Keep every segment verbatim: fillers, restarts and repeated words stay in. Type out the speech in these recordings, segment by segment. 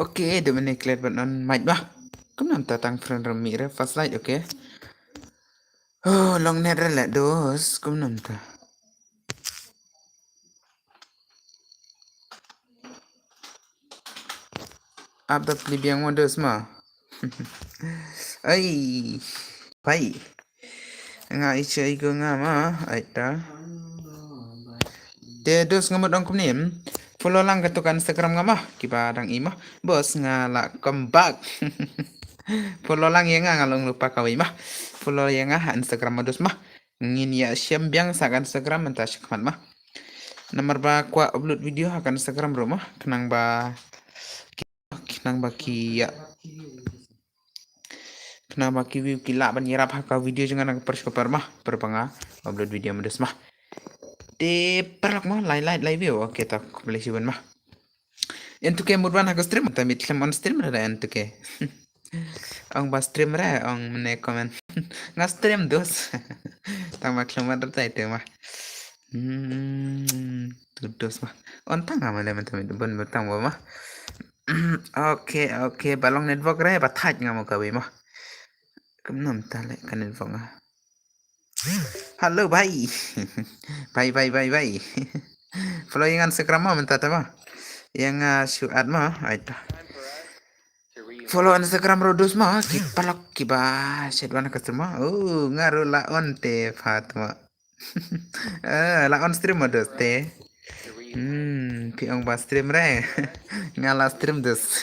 Okay, do mane klet ban on mic ba. Kumnam ta tang friend ram mi re first light, okay. Oh, long net re le dos, kumnam ta. Ap da pli biang mo dos ma. Ai, pai. Nga i che i ko nga ma, ai ta. Te dos nga mut ong kumne. Follow lang ka tu ka Instagram nga ma, kiba dang i ma. Bos nga la come back. Follow lang ïa nga, nga long lupa kawei ma. Follow ïa nga ha Instagram ma dos ma. Ngin ïa shem biang sa ka Instagram mynta shakhmat ma. Namar ba kwah upload video ha ka Instagram ruh ma. Khnang ba, khnang ba ki ïa, khnang ba ki view ki lah ban ïarap ha ka video jong nga na ka por sha ka por ma. Por ba nga upload video ma dos ma. Te paralok ma, lai like, lai view. Okay, ta khublei shibun ma. Ïa ntu ke mut wan ha ka stream, ta mit khlem on stream re ïa ntu ke. Ong ba stream re, ong mane comment. Nga stream dos. Tang ba khlem on re tai te ma. Hmm, tu dos ma. On tang nga ma le mynta mit bun bun tang ba ma. Okay, okay, ba long network re, ba thait nga mo kawei ma. Kumnam ta le ka network nga. Hello bhai. Bhai, bhai, bhai, bhai. Follow ïa nga Instagram ma mynta ta ma. Ïa nga shu add ma, ai ta. Follow Instagram ruh dos ma, ki paralok kiba shet wan ka stream ma. Oh, nga ruh la on te pha ta ma. Eh, la on stream ma dos te. Hmm, phi ong ba stream re. Nga la stream dos.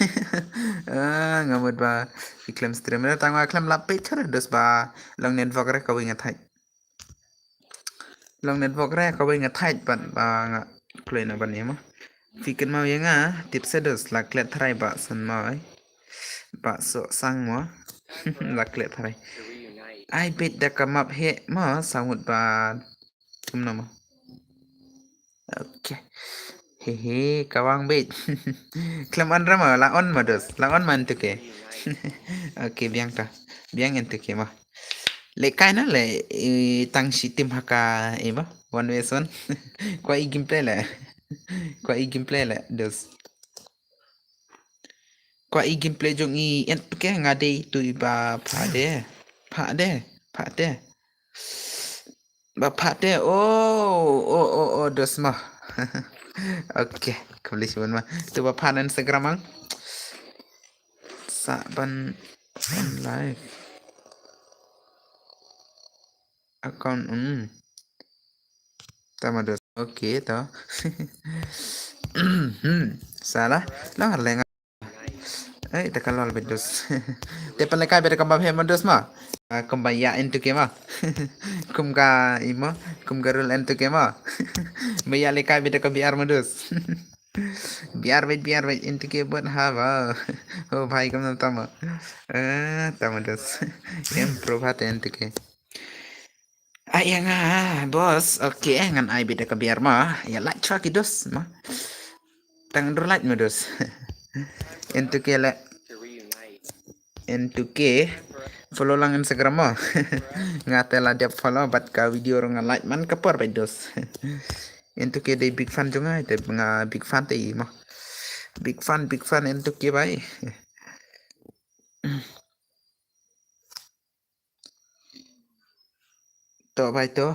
Ah, nga mut ba phi khlem stream re, tang ba khlem la peit re dos ba long network re kawei nga thait. Long network re kawei nga thait bad ba nga kloi na ban ïa ma. Phi kynmaw ïa nga, tip sa dos la klet tharai ba san mai. Ba so sang mo. La klet tharai. Ai bit da ka map he ma sa ngut ba kumno ma. Okay. He he, ka wang bit. Khlem on re ma, la on ma dos. La on ma ntu ke. Okay, biang ta. Biang ntu ke ma. Le kai na le i tang shi tim ha ka i ba. One versus one. Kwah i gameplay le. Kwah i gameplay le dos. Kwah i gameplay jong i ntu ke nga dei tu i ba pha de. Pha de. Pha de. Ba pha te, oh, oh, oh, oh, dos ma. Okay, khublei shibun ma. Tu ba pha na Instagram ang. Sa ban, ban live. Account, hmm. Ta ma dos. Okay, to. Hmm, salah. Lang lenga. Ai, ta ka lol bit dos. Te pynlehkai bit ka ba phe ma dos ma. Ah, kumba ïa ntu ke ma. Kum ka i ma, kum ka rul ntu ke ma. Ba ïa lehkai bit ka B R ma dos. B R bit, B R bit ntu ke bot ha ba. Oh bhai, kumno ta ma. Eh, ta ma dos. Em pro pha te ntu ke. Ai ïa nga, boss. Okay, ngan ai bit da ka B R ma. Ïa like chwa ki dos ma. Tang dur like ma dos. Ntu ke le. Ntu ke. Follow lang Instagram ma. Nga te la dep follow bad ka video ruh nga like man ka por bad dos. Ntu ke dei big fan jong nga, te nga big fan te i ma. Big fan, big fan ntu ke bai. To bai to.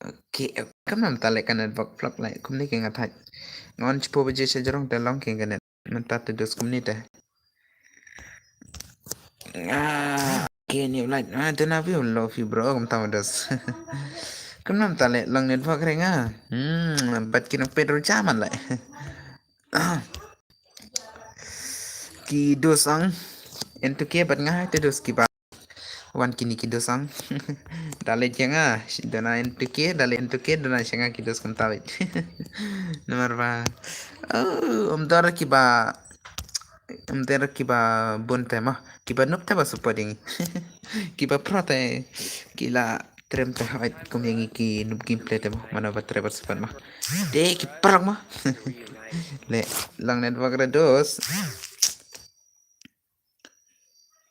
Okay, kam nam ta le ka network plak lai. Kumne ke nga thait. Ngan chipo baje sha jrong te long ke ka net. Mynta te dos kumne te. Ah, okay, new light. Ah, dona view love you bro, kam tam dos. Kam nam ta le long network re nga. Hmm, bat ki nang pedro jaman lai. Ki dos ang. Ntu ke bat nga te dos ki ba. Wan kini ki dos ang. Dale jeng ah, dona ntu ke, dale ntu ke, dona jeng ah ki dos kum tawit. Nomor ba. Oh, um dor ki ba. Um dor ki ba bun tema, ki ba nup tema supporting. Ki ba pro te, ki la trem te hait kum yang ki nup gameplay tema, mana ba trem ba support ma. De ki parang ma. Le, lang network re dos.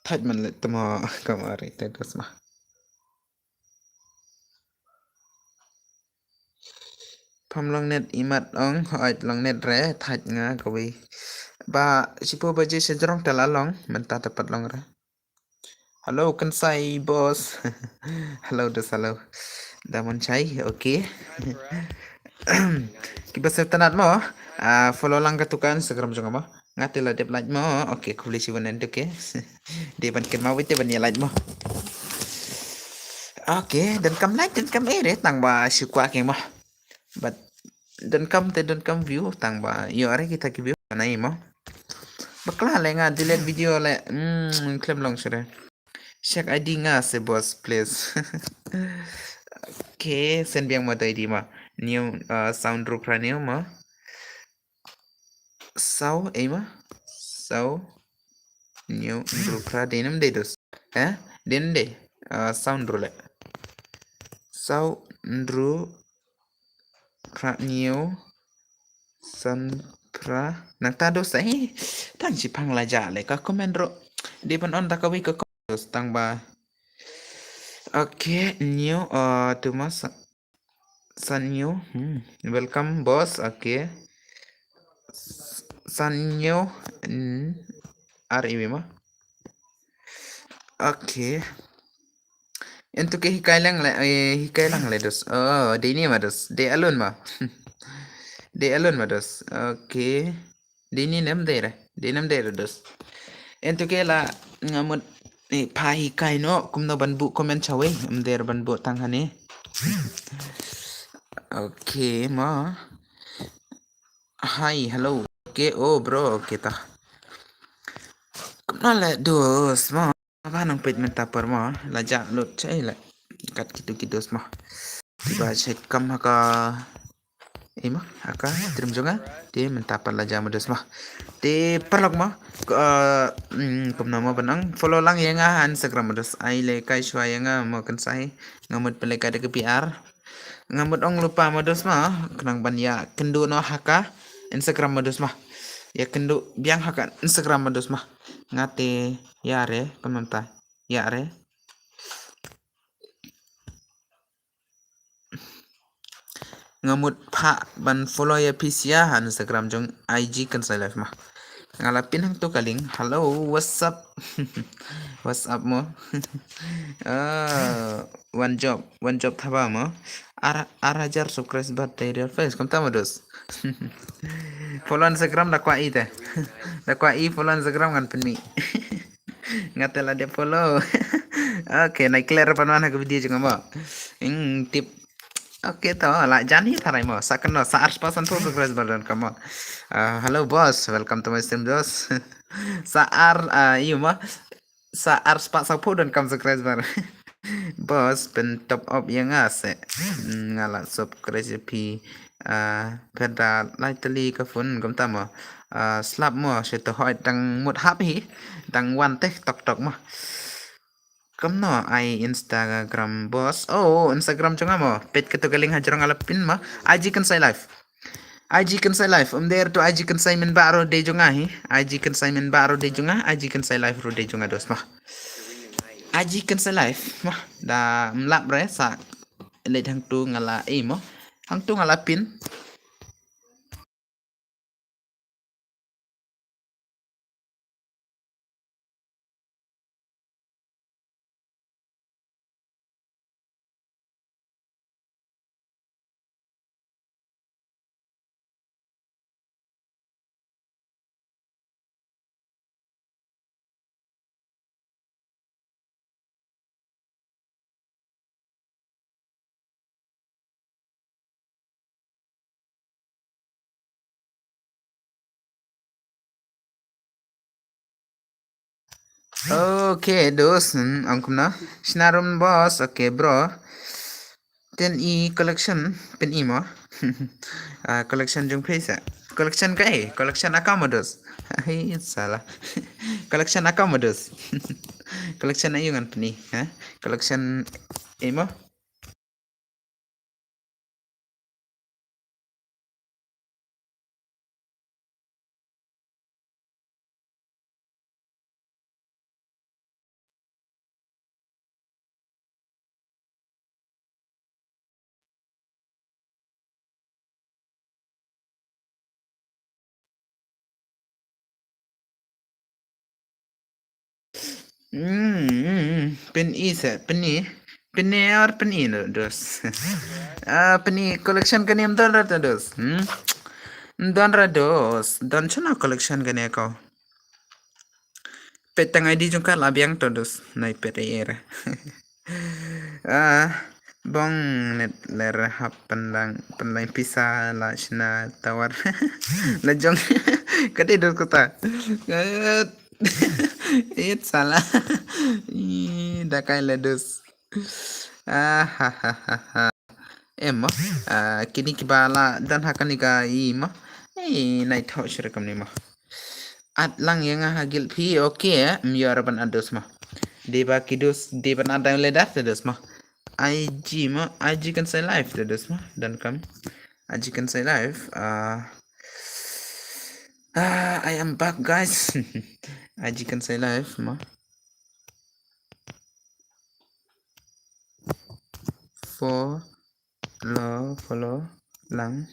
Thait man le temo kamari te dos ma. Pham long net imat ong, hoit long net re, thait nga kawi. Ba shiphew baje sha jrong te la long, mynta te pat long re. Hello, Kynsai boss. Hello, dos, hello. Da mon chai, okay. Kiba sngewtynnat mo, ah, follow lang katu ka Instagram jong nga mo. Nga te la dep like mo, okay, khublei shibun ïa katu, okay. Dei ban kynmaw te ban ïa like mo. Okay, donkam like, donkam eh re, tang ba shu kwah keiñ mo. But donkam te donkam view, tang ba ïoh re kita ki view, nai mo. Bakla le nga delete video le, hmm, khlem long shuh re. Check I D nga se boss, please. Okay, send biang mo I D mo. New, uh, Saw Hynru Phra Hynñiew mo. Saw, ei mo? Saw Hynñiew Hynru Phra, dei ne ym dei, dos? Eh? Dei ne ym dei? Uh, Saw Hynru le. Saw Hynru Phra Hynñiew San Phra. Nangta, dos, eh? Tang shiphang la jah le ka comment ruh. Dei ban on da kawei ka comment, dos, tang ba. Okay, hynñiew, uh, tu mo Sa-, San Hynñiew. Hmm. Welcome, boss. Okay. S-, San Hynñiew, hmm, ar iwi mo. Okay. Ento ke hikai lang le, eh, hikai lang le, dos. Oh, dei ni mo, dos. Dei alun mo. Dei alun mo, dos. Okay. Dei ni ne ym dei re. Dei ne ym dei re, dos. Ento ke la nga mut, eh, pha hikai noh kumno ban buh comment shawei. Ym dei re ban buh tang hangne. Okay mo. Hi, hello. Okay, oh bro, okay ta. Kumno le, dos mo. Ba nang peit mynta por mo, la jah lut shai le. Kat kitu ki dos mo. Kiba shait kam ha ka, eh mo, ha ka stream jong nga. Te mynta pat la jah mo, dos mo. Te paralok mo, ko, eh, mm, kumno mo ban ong, follow lang ïa nga ha Instagram mo, dos. Ai lehkai shuwa ïa nga mo, Kynsai. Nga mut pynlehkai da ka P R. Nga mut ong lypa mo, dos mo, khnang ban ïakynduh noh ha ka Instagram mo, dos mo. Ïakynduh biang ha ka Instagram mo, dos mo. Nga te ïa re, kumno mynta. Ïa re. Nga mut phah ban follow ïa phi sha ha Instagram jong I G Kynsai Live mo. Nga la pin hangtu ka link. Hello, what's up? What's up mo? Ah, one job, one job thaba mo. Ar, ar hajar subscriber te real face. Kumta mo, dos. Follow Instagram da kwah i te. Da kwah i follow Instagram ngan pynmih. Nga te la dep follow. Okay, nai clear pan wan ha ka video jong nga mo. Ing tip. Okay, to la jan hi tharai mo. Sa kano, sa ar spah san phew subscriber donkam mo. Ah, hello boss, welcome to my stream, dos. Sa ar, ah, ïa mo. Sa ar spah san phew donkam subscriber. Boss, pyn top up ïa nga se. Hmm, nga la subscribe ïa phi. Ah, pyrda lai tylli ka phone, kumta mo. Ah, slap mo, shu to hoi, dang mut hap hi. Dang wan te tok tok mo. Kumno ai Instagram, boss? Oh, Instagram jong nga mo. Peit katu ka link ha jrong, nga la pin mo. I G Kynsai Live. I G Kynsai Live. Ym dei re tu I G Kynsai Mynbah ruh dei jong nga hi. I G Kynsai Mynbah ruh dei jong nga. I G Kynsai Live ruh dei jong nga, dos mo. I G Kynsai Live mo. Da ym lap re, sa leit hangtu nga la, eh mo. Hangtu nga la pin. Okay, dos, hmm, ong kumno? Shna ruh, boss, okay, bro. Ten i collection, pyn i mo. Ah, collection jong phi sa. Collection kaei? Collection account mo, dos. Hai, salah. Collection account mo, dos. Collection aïu ngan pyn i, ha? Collection ei mo. Hmm, hmm, hmm. Pyni sa, pyni. Pyni or pyni no, dos. Ah, pyni collection kane ym don ra to, dos. Hmm? Ym don ra, dos. Don shano collection kane ko. Peit tang I D jong ka la biang to, dos. Nai peit ei era. Ah, bong net ler hap pynlang, pynlang pisa la shna tower. La jong. Ka dei dos kata. It sala. Ih, da kai la dos. Ah, ha, ha, ha, ha. Em mo. Ah, kini kiba la don ha kane ka i mo. Ei, nai thoh shuh kam ni mo. At lang ïa nga ha guild phi, okay, eh? Ym ïoh ra ban at dos mo. Dei ba ki dos, dei ban at dang le das dos mo. I G mo, I G kan say live dos mo. Don kam. I G kan say live. Ah, ah, I am back, guys. I G kan say live mo. Follow, follow lang.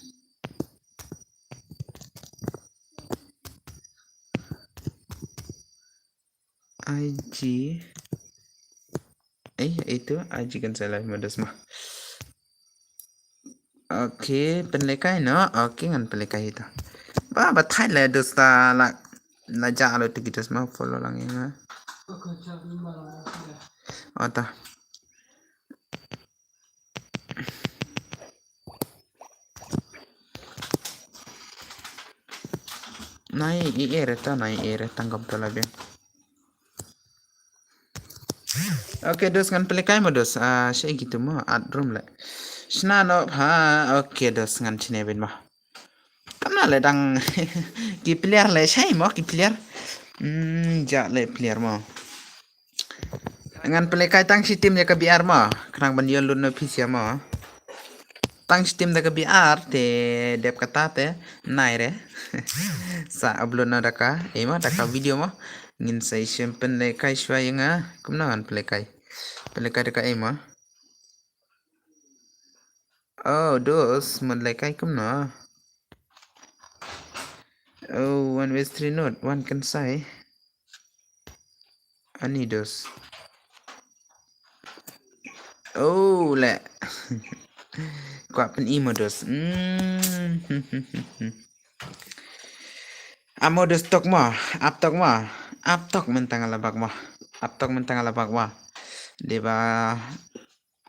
I G. Eh, itu I G kan say live mo dos mo. Okay, pynlekai no. Okay, ngan pynlekai ito. Ba, ba thait le dos ta la, la ja alo tiki dos mo, follow lang ïa nga. Oh, ta. Nai i ere ta, nai ere tang kam ta la biang. Okay, dos ngan pynlekai mo dos. Ah, sha ïa kitu mo, at room le. Shna no, ha, okay, dos ngan shne bin mo. Kam na le dang ki player le, shai mo ki player. Hmm, ja le player mo. Ngan pynlekai tang shi team ïa ka B R mo. Khnang ban ïoh lut no pisa mo. Tang shi team da ka B R te dep kata te nai re. Sa upload no da ka, eh mo, da ka video mo. Ngin sa ïa shem pynlekai shuwa ïa nga. Kumno ngan pynlekai. Pynlekai da ka, eh mo. Oh, dos, mynlekai kumno. Oh, one way three not, one can say. Ani dos. Oh, le. Kwah pyni mo dos. Hmm. Amo dos tok mo, ap tok mo. Ap tok mynta nga la bak mo. Ap tok mynta nga la bak mo. Dei ba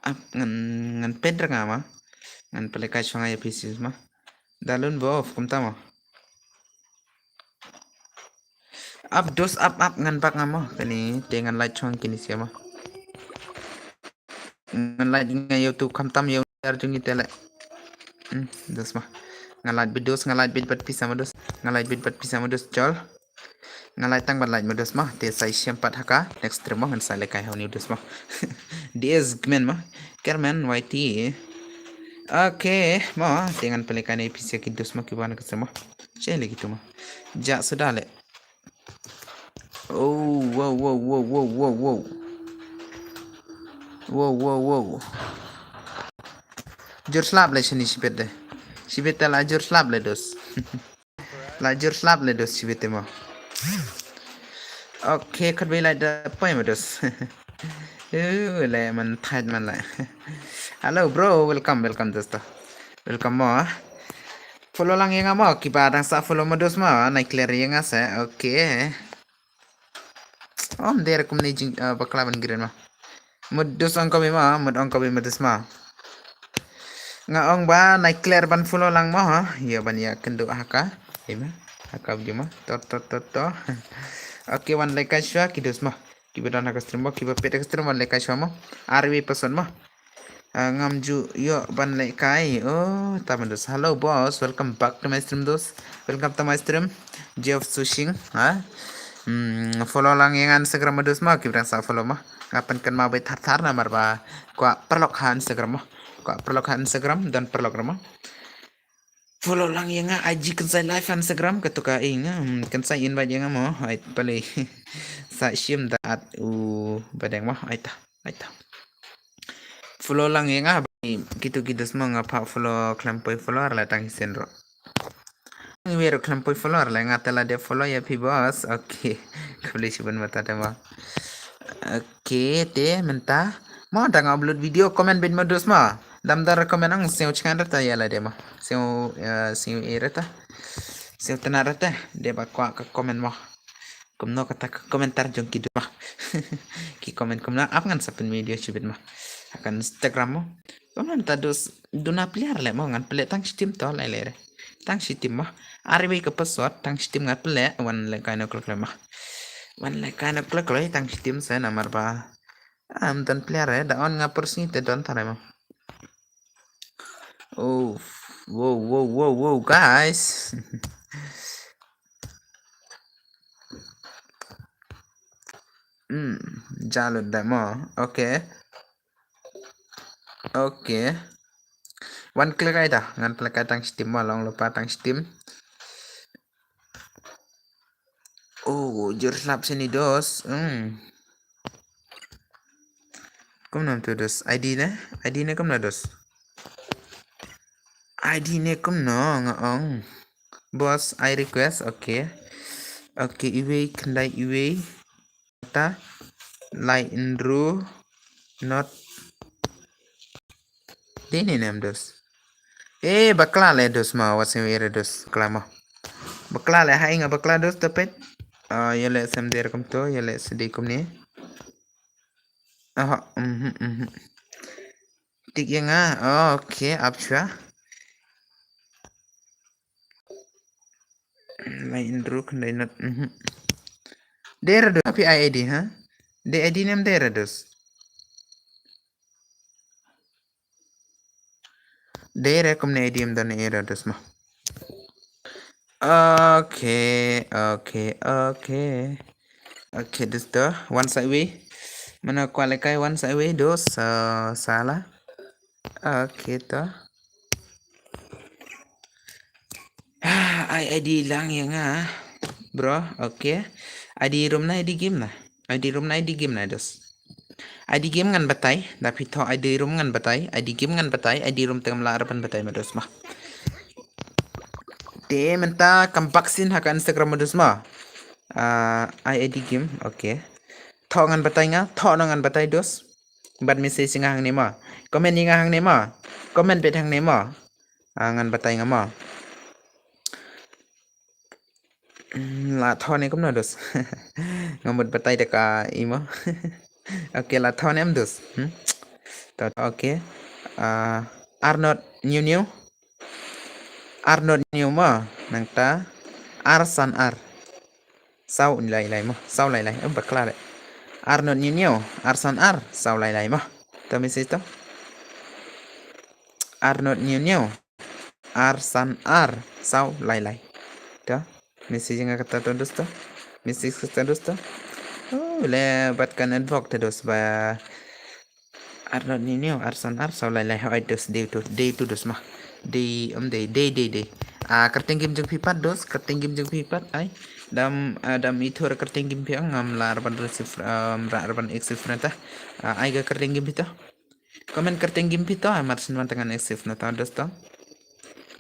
ap ngan, ngan pynrung nga mo. Ngan pynlekai shuwa ïa phi shisha mo. Da lun bo off kumta mo. Ap dos, ap, ap, ngan bak nga mo. Kani te ngan lait shuwa kini shisha mo. Ngan lait nga ïa utu khamtam ïa u ar jong ngi te le. Hmm, dos mo. Nga lait bit dos, nga lait bit bad pisa mo dos. Nga lait bit bad pisa mo dos, jol. Nga lait tang bad lait mo dos mo. Te sa ïa shem pat ha ka next stream mo, ngan sa lekai ha u ni dos mo. D S Gmen mo. Kermen Y T. Okay mo, te ngan pynlekai ne pisa ki dos mo kiba na ka stream mo. Che le kitu mo. Ja suda le. Oh, wow, wow, wow, wow, wow, wow. Wow, wow, wow. Jur slap le shini shibit de. Shibit te la jur slap le dos. La jur slap le dos shibit te mo. Okay, khat bai la da poi mo dos. Uh, le man thait man le. Hello bro, welcome, welcome dosto. Welcome mo. Follow lang ïa nga mo, kiba dang sa follow mo dos mo, nai clear ïa nga se. Okay. Om der kum ni jing, uh, bakla ban green mo. Mut dos ong ko bi mo, mut ong ko bi mo dos mo. Nga ong ba nai clear ban follow lang mo ha. Ïa ban ïa kynduh ha ka. Ïa mo. Ha ka video mo. To to to to. Okay, wan lekai shuwa ki dos mo. Kiba don ha ka stream mo, kiba peit ha ka stream wan lekai shuwa mo. Arwi person mo. Ah, ngam ju ïoh ban lekai. Oh, ta mo dos. Hello boss, welcome back to my stream dos. Welcome to my stream. Jeff Sushing, ha? Hmm, follow lang ïa nga Instagram mo dos mo, kiba dang sa follow mo. Nga pynkynmaw beit thar thar namar ba kwah paralok ha Instagram mo. Kwah paralok ha Instagram, don paralok ruh mo. Follow lang ïa nga I G Kynsai Live Instagram, katu ka ïa nga, hmm, Kynsai invite ïa nga mo. Ai pale. Sa shim da at u badeng mo. Ai ta, ai ta. Follow lang ïa nga, kitu ki dos mo nga phah follow khlem poi follow la tang hi sien ruh. Ngi wei ruh khlem poi follow la nga te la dep follow ïa phi boss. Okay. Khublei shibun mata te mo. Okay, te mynta mo da nga upload video, comment beit mo dos mo. Dam da recommend ang siew chngan rata ïa la de mo. Siew, eh, siew e rata. Siew tena rata. De ba kwah ka comment mo. Kumno kata ka komentar jong ki dos mo. Ki comment kumno ap ngan sa pynmih video shibit mo. Ha ka Instagram mo. Kumno mynta dos duna pliar le mo ngan pynleh tang shi tim to lai lai re. Tang shi tim mo. Ar wei ka password tang shi tim ngan pynleh wan leh kai na kloi kloi mo. Wan leh kai na kloi kloi tang shi tim se namar ba. Am don pliar re da on nga pur sngi te don tare mo. Oh, wow, wow, wow, wow, guys. Hmm, jalut da mo. Okay. Okay. Wan klik ai da, ngan klik ai tang shi tim mo, long lupa tang shi tim. Oh, jur slap sini dos. Hmm. Kumno tu dos? I D ne? I D ne kumno dos? I D ne kumno nga ong. Boss, I request, okay. Okay, iwei, khyndai, iwei. Ta, lai inru, not. Dei ne nem dos. Eh, bakla le dos ma, wat sing were dos, klama. Bakla le, hai nga bakla dos, tepet. Ah, ya le sem der kum to, ya le sedih kum ni. Aha, mhm, mhm. Tik ya nga, oh, okay, ap shwa. Lai inru khyndai not, mhm. Dei ra dos, api I D, ha? Dei I D nem dei ra dos. Dei re kumne I D em don e ra dos ma. Okay, okay, okay. Okay, dos to. Wan sa iwei. Mana kwah leh kai wan sa iwei dos, uh, sala. Okay to. Ah, I, I D lang ya nga. Bro, okay. I D room na, I D game na. I D room na, I D game na dos. I D game ngan batai, da phi thoh I D room ngan batai, I D game ngan batai, I D room te ngam lah re ban batai ma dos ma. Te mynta kam vaksin ha ka Instagram ma dos ma. Ah, I D game, okay. Thoh ngan batai nga, thoh no ngan batai dos. Bad message nga hangne ma. Comment nga hangne ma. Comment bet hangne ma. Ah, ngan batai nga ma. Hmm, la thoh ne kumno dos. Nga mut batai da ka imo. Okay, la thoh ne em dos. Hmm? To, okay. Ah, Arnold New New. Arnold New ma. Nangta. Ar san ar. Saw lai lai ma. Saw lai lai. Em bakla le. Arnold New New. Ar san ar. Saw lai lai ma. To message to. Arnold New New. Ar san ar saw lai lai. To. Message nga kata to dos to. Message kata dos to. Oh, le bat kan advok to dos ba. Ar not ni ni ar san ar saw lai lai hoi dos dei to dei to dos ma. Dei um dei dei dei dei. Ah, kerteng game jeng pipat dos, kerteng game jeng pipat ai. Dam, ah, dam ithur kerteng game pi ngam la reban receive, um, ra reban active nata. Ah, ai ga kerteng game pito. Comment kerteng game pito, ah, mar sin man tangan active na ta dos to.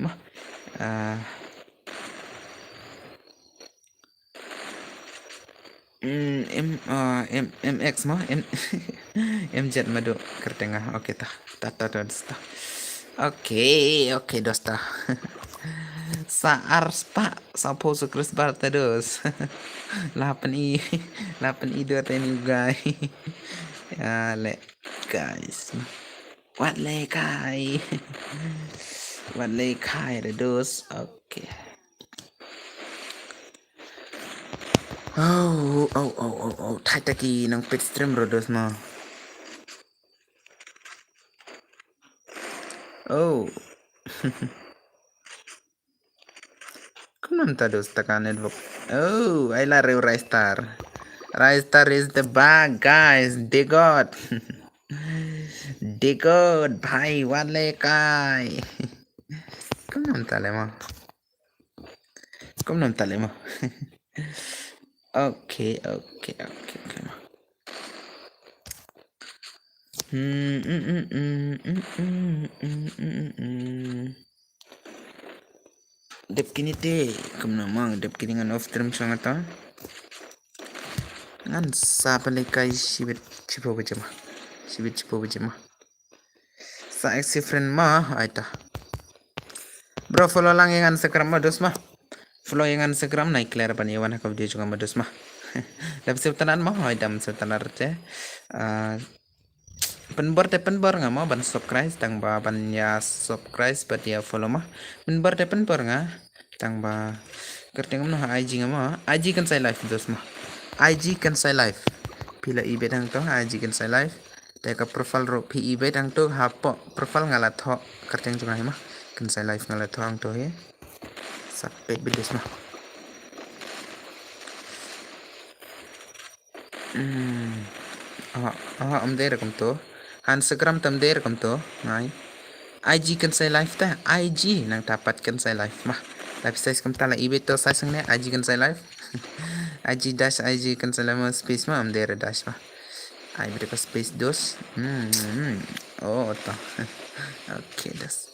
Mo. Ah. Mm, M, ah, M, M X mo, M, M Z madu kerteng ah. Okay ta. Ta ta ta ta. Okay, okay dos ta. Sa ar spa, sa po su kris bar ta dos. Lapan i, lapan i dua ta ni guy. Ya le. Guys. Wat le kai. Wat le kai re dos. Okay. Oh, oh, oh, oh, oh. Thai taki nang pit stream ro dos ma. Oh. Kumno mynta dos ta ka network. Oh, ai la reu Ristar. Ristar is the back, guys. Degod. Degod, bhai, wat le kai. Kumno mynta le mo. Kumno mynta le mo. Okay, okay, okay, okay mo. Dep kini te, kumno mang, dep kini ngan off stream song ata. Ngan sa pynlehkai shibit shiphew baje mo. Shibit shiphew baje mo. Sa accept friend mo, aita. Bro, follow lang ïa nga Instagram mo, dos mo. Follow ïa nga Instagram, nai clear ban ïa wan ha ka video jong nga mo, dos mo. Dam sep tanan mo, aita, dam sep tanan te. Ah, pynbor te pynbor nga mo ban subscribe, tang ba ban ïa subscribe bad ïa follow mo. Pynbor te pynbor nga, tang ba kyrteng mo ha I G nga mo. I G Kynsai Life, dos mo. I G Kynsai Life. Phi la i beit hangto ha I G Kynsai Life. Te ka profile ruh phi i beit hangto, hapoh profile nga la thoh kyrteng jong nga hi mo. Kynsai Life nga la thoh hangto hi. Sa peit beit, dos mo. Hmm. Ah, ah, ym dei ruh kumto. Ha Instagram te ym dei ruh kumto. Ngai. I G Kynsai Life te, I G nangta pat Kynsai Life mo. Life size kumta la i beit to size ne, I G Kynsai Life. I G dash I G Kynsai Life mo, space mo, ym dei ruh dash mo. Ai beit ka space, dos. Hmm, hmm. Oh, to. Okay, dos.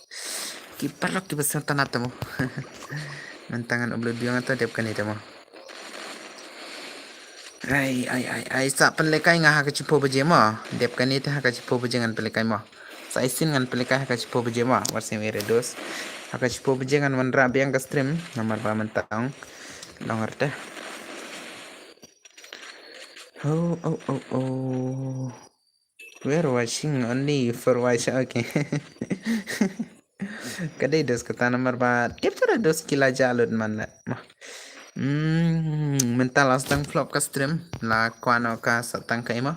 Ki paralok kiba sngewtynnat te mo. Mynta ngan upload biang, to dep kane te mo. Ai, ai, ai, ai, sa pynlehkai nga ha ka shiphew baje mo. Dep kane te ha ka shiphew baje ngan pynlehkai mo. Sa shisien ngan pynlehkai ha ka shiphew baje mo. Wat sngew ïa re, dos. Ha ka shiphew baje ngan wanrah biang ka stream. Namar ba mynta ong long arta. Oh, oh, oh, oh. We're watching only for watch. Okay. Ka dei, dos, kata namar ba tip tara, dos, ki la jah lut man la. Mo. Hmm, mynta la sdang flop ka stream, la kwah noh ka sa tang ka imo.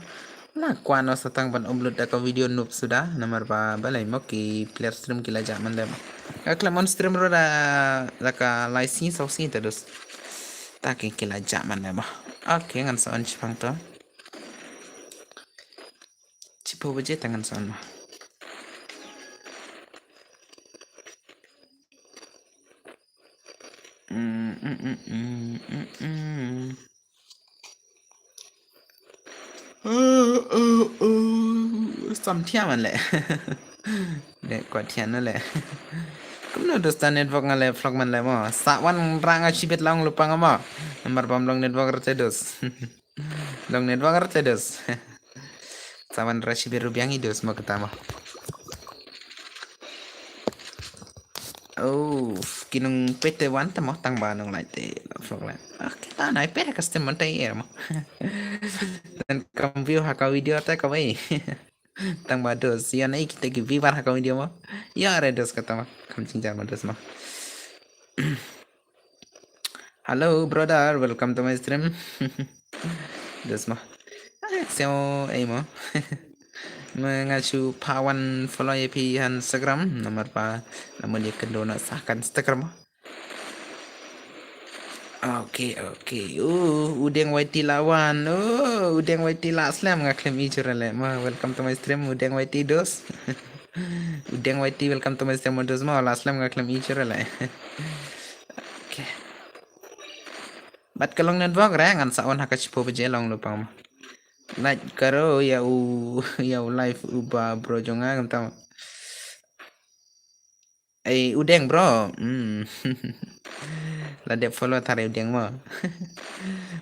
La kwah noh sa tang ban upload da ka video noob suda, namar ba balei mo, ki player stream ki la jah man la mo. Nga khlem on stream ruh da, da ka lai sngi saw sngi te, dos. Ta ki, ki la jah man la mo. Okay, ngan sa on shipang to. Shiphew baje te ngan sa on mo. Mm, mm, mm, mm, mm, mm. Uh, uh, uh. Sam thiah man le. De kwah thiah na le. Kumno, dos, da network nga le flop man le mo. Sa wanrah nga shibit lang lypa nga mo. Namar ba ym long network rte, dos. Long network rte, dos. Sa wanrah shibit ruh biang hi, dos, mo, kata mo. Oh, ki nongpeit te wan te mo, tang ba nonglait te flop lait. Ah, kita nai peit ka stream mynta ïa mo. Tang kam view ha ka video te kawei. Tang ba, dos, ïa nai kita ki viewer ha ka video mo. Ïa re, dos, kata mo. Kam jynjar mo, dos, mo. Hello brother, welcome to my stream. Dos mo. Ah, seo ei mo. Me nga shu pha wan follow ïa phi ha Instagram, namar ba la mut ïa kynduh noh sa ka Instagram mo. Okay, okay. Oh, u Deng Y T la wan. Oh, u Deng Y T la slem, nga khlem i jur le mo. Welcome to my stream, u Deng Y T, dos. U Deng Y T, welcome to my stream mo, dos mo, la slem, nga khlem i jur le. Okay. Bad ka long network re, ngan sa on ha ka shiphew baje, long lypa mo. Like karo ïa u, ïa u live uba bro jong nga, kumta mo. Ei, u Deng, bro. Hmm. La dep follow tari u Deng mo.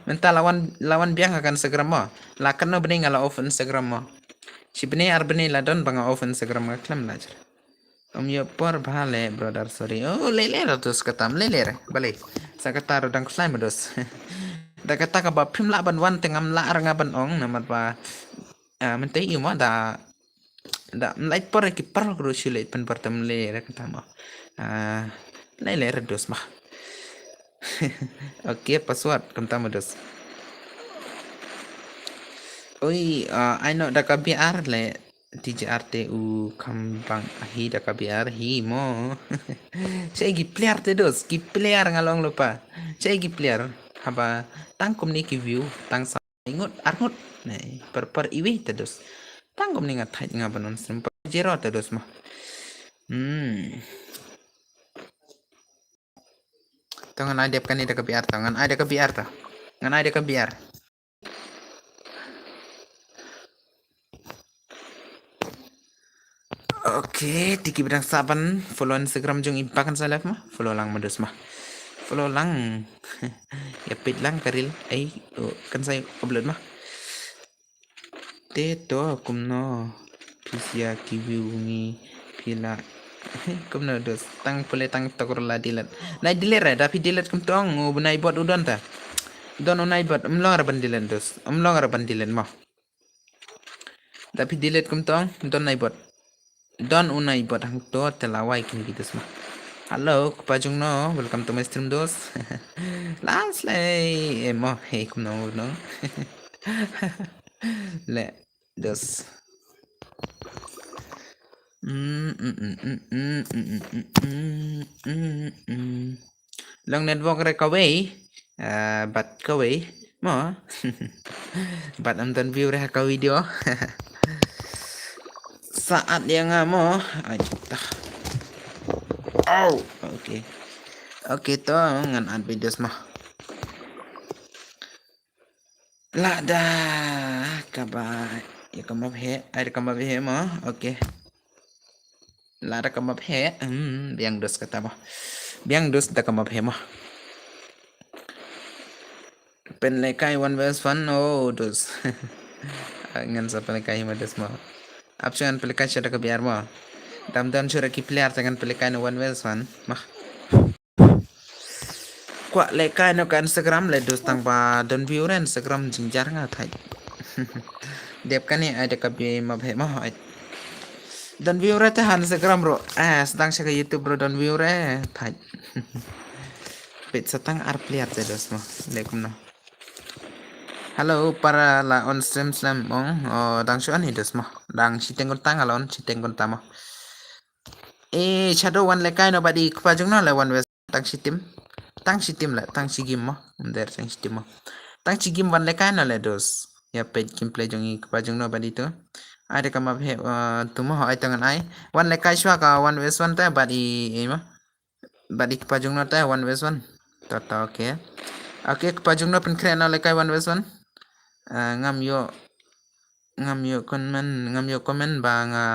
Mynta la wan, la wan biang ha ka Instagram mo. La katno bnai nga la off Instagram mo. Shi bnai ar bnai la don ba nga off Instagram, nga khlem la jer. Ym ïoh por bha le brother, sorry. Oh, leh leh, dos, kata mo, leh leh re. Balei? Sa kata ruh dang khlaiñ mo, dos. Da kata kaba phim lah ban wan te ngam lah re nga ban ong, namar ba, ah, mynta ïa mo da, da ym lait por, ki paralok ruh shu leit pynpor, te ym leh re, kata mo. Ah, leh leh re, dos mo. Okay, password kumta mo, dos. Oi, ah, ai noh da ka B R le. T J R te u kham bang hi da ka B R hi mo. Shaei ki player te, dos, ki player, nga long lypa. Shaei ki player haba tang kumne ki view, tang sa ngut ar ngut. Nai, per per iwei te, dos. Tang kumne nga thait nga ban on stream, per zero te, dos mo. Hmm. To ngan ai dep kane da ka B R to, ngan ai da ka B R to. Ngan ai da ka B R. Okay, te kiba dang sah ban follow Instagram jong i ba kan sa live mo. Follow lang mo, dos mo. Follow lang. Ïa peit lang ka reel. Ai, oh, kan sa upload mo. Te to kumno phi sha ki view ngi phi la. Kumno dos tang pule tang tok ruh la delete. Nai delete re, da phi delete kumto ong u nai bot u don ta. Don u nai bot, ym long re ban delete dos. Ym long re ban delete mo. Da phi delete kumto ong, don nai bot. Don u nai bot hangto te la wai kin ki dos mo. Hello, kpa jong no, welcome to my stream dos. Last lei, eh, mo, hey, kumno, no. Le, dos. Mm, mm, mm, mm, mm, mm, mm, mm, mm, mm. Long network re kawei, ah, bad kawei, mo. Bad ym don view re ha ka video. Saat ïa nga mo. Ai, tah. Au, okay. Okay, to ngan add videos mo. Lada kaba ïa ka map he, ai da ka map he mo. Okay. Lada ka map he, hmm, biang dos kata mo. Biang dos da ka map he mo. Pynlehkai one versus one, oh, dos. Ngan sa pynlehkai mo dos mo. Ap shu ngan pynlehkai sha da ka biar mo. Dam dam shu ra ki player te ngan pynlehkai na one versus one. Mah. Kwah lehkai no ka Instagram le dos tang ba don view re Instagram jingjar nga thait. Dep kane ai da ka bi ma bhe ma hoi. Don view re te ha Instagram ro. Eh, sdang sha ka YouTube ro don view re thait. Peit sa tang ar player te dos mo. Le kumno. Hello, para la on stream slam ong. Oh, dang shu on hi dos mo. Dang shiteng kun tang alon, shiteng kun tamo. Eh, Shadow wan lehkai no bad i kpa jong no le one versus tang shi team. Tang shi team le, tang shi game mo. Ym dei tang shi team mo. Tang shi game wan lehkai no le dos. Ïa peit gameplay jong i kpa jong no bad i tu. Ai da ka map he, uh, tu mo ai tangan ai. Wan lehkai shwa ka one versus one te bad i, i mo. Bad i kpa jong no te one versus one. Ta ta, okay. Okay, kpa jong no pynkhreh no lehkai one versus one. Uh, ngam ïoh, ngam ïoh comment, ngam ïoh comment ba nga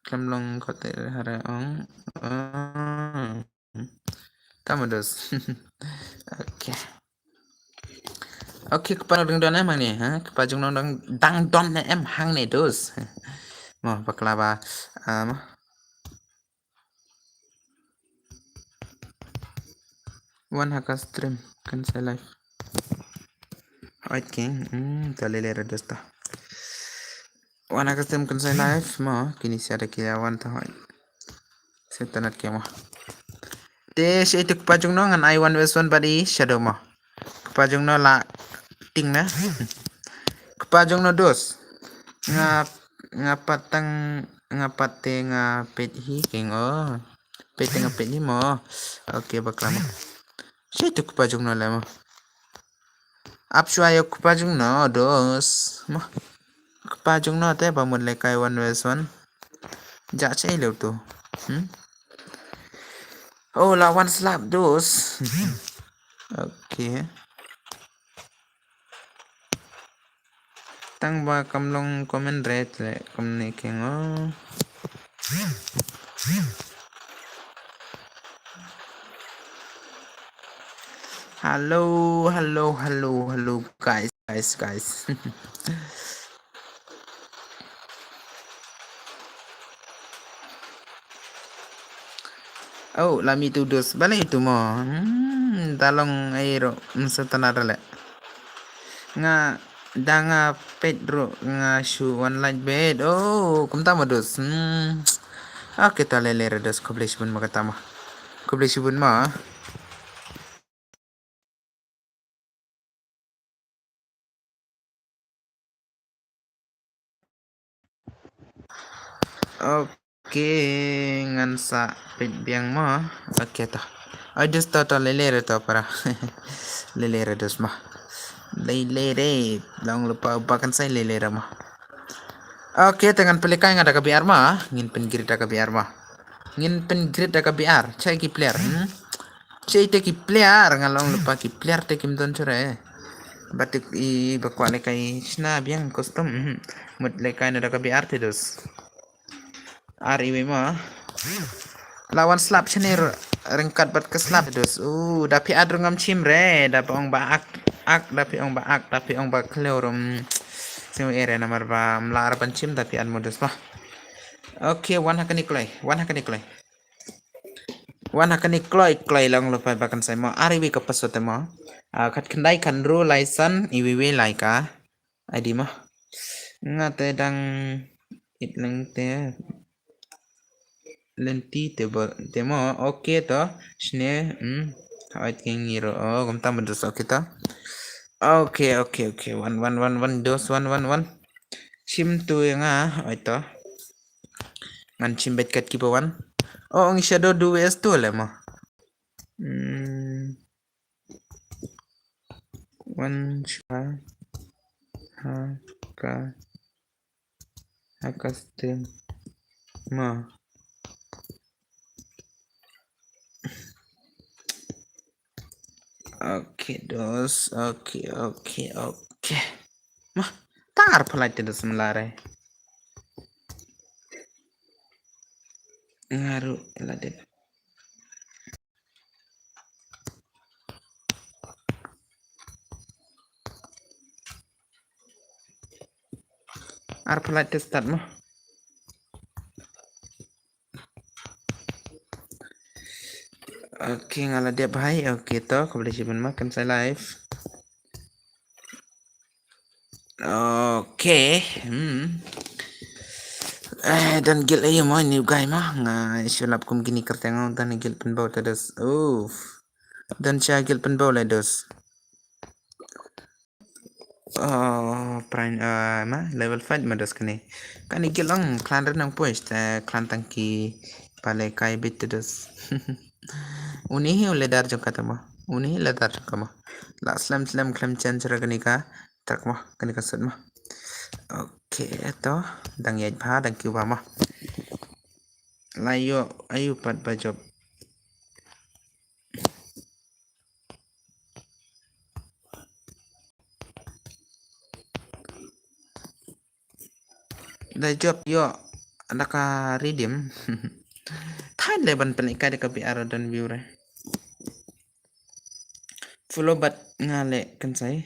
khlem long khote hare ong. Oh. Tamo dos. Okay. Okay, kpa jong no dang don em hangne, ha? Kpa jong no dang, dang don ne em hangne dos. Mo, bakla ba, ah, mo. Wan ha ka stream, kan sa live. Hoi king, hmm, ta lele ra dos ta. Wan ha ka stream kan sa live, mo, kini siada ki wan ta hoi. Sa tanat ke mo. Te shi itu kpa jong no ngan ai one versus one bad i Shadow mo. Kpa jong no la ting na. Kpa jong no dos. Nga, nga pat tang, nga pat te nga peit hi king o. Peit te nga peit hi mo. Okay, bakla mo. Shi itu kpa jong no le mo. Ap shwa ïa kpa jong no dos. Mo. Kpa jong no te ba mut lehkai one versus one. Ja chai leu tu. Hmm? Oh, la wan slap dos. Okay. Tang ba kam long comment red le kam ne keng o. Hello, hello, hello, hello, guys, guys, guys. Oh, lami tu dos. Balei tu mo? Hmm, ta long ai ro. Msa tana rale. Nga da nga peit ro nga shu wan light bed. Oh, kumta mo dos. Hmm. Okay, ta lele re dos. Khublei shibun mo kata mo. Khublei shibun mo. Okay, ngan sa peit biang mo. Okay to. Ai dos to to lele re to para. Lele re dos mo. Lele re. Long lupa ba kan sai lele re mo. Okay, te ngan pynlehkai nga da ka B R mo. Ngin pyngreet da ka B R mo. Ngin pyngreet da ka B R. Chai ki player. Hmm? Chai te ki player nga long lupa ki player te kim don chore. Batik i bakwa lehkai shna biang custom. Hmm. Mut lehkai na da ka B R te dos. Ar iwi mo. La wan slap chane ro. Ryngkat bad ka slap dos. U, da phi at ruh ngam shim re, da phi ong ba ak, ak, da phi ong ba ak, da phi ong ba khlem ruh. Sngewbha re namar ba ym lah re ban shim da phi at mo dos mo. Okay, wan ha kane kloi, wan ha kane kloi. Wan ha kane kloi, kloi long lo pa ba kan sai mo. Ar iwi ka password te mo. Ah, khatkhyndai khynroo lai san, iwi wi lai ka I D mo. Nga te dang it leng te. Lynti te bo, te mo. Okay to. Shne, hmm. Hooid, ki ngi ruh. Oh, kumta mo dos, okay to. Okay, okay, okay. Wan, wan, wan, wan, dos, wan, wan, wan. Shim tu ïa nga, hooid to. Ngan shim beit kat ki ba wan. Oh, ong shadow du es tu le mo. Hmm. Wan shuwa ha ka, ha ka stream mo. Okay, dos. Okay, okay, okay. Mo, tang arphew lait te dos, ym lah re. Nga ruh la dep. Arphew lait te start mo. Okay, nga la dep bha. Okay to, khublei shibun mo, kan sa live. Okay. Hmm. Eh, don guild aïu mo, new guy mo. Nga shu lap kum kine kyrteng, don guild pynbew te dos. Uff. Don sha guild pynbew le dos. Oh, prime, eh, ma, level five ma dos kane. Kane guild long clan re nang push te clan tang ki pale kai bit te dos. Uni hi u leader jong kata mo. Uni hi leader jong ka mo. La slem slem khlem chen chra kane ka track mo, kane ka suit mo. Okay, to dang ïaid bha, dang kiew bha mo. La ïoh aïu pat ba jop. Da jop ïoh da ka redeem. Thait le ban pynlehkai da ka B R don view re. Follow bad nga le kan sai.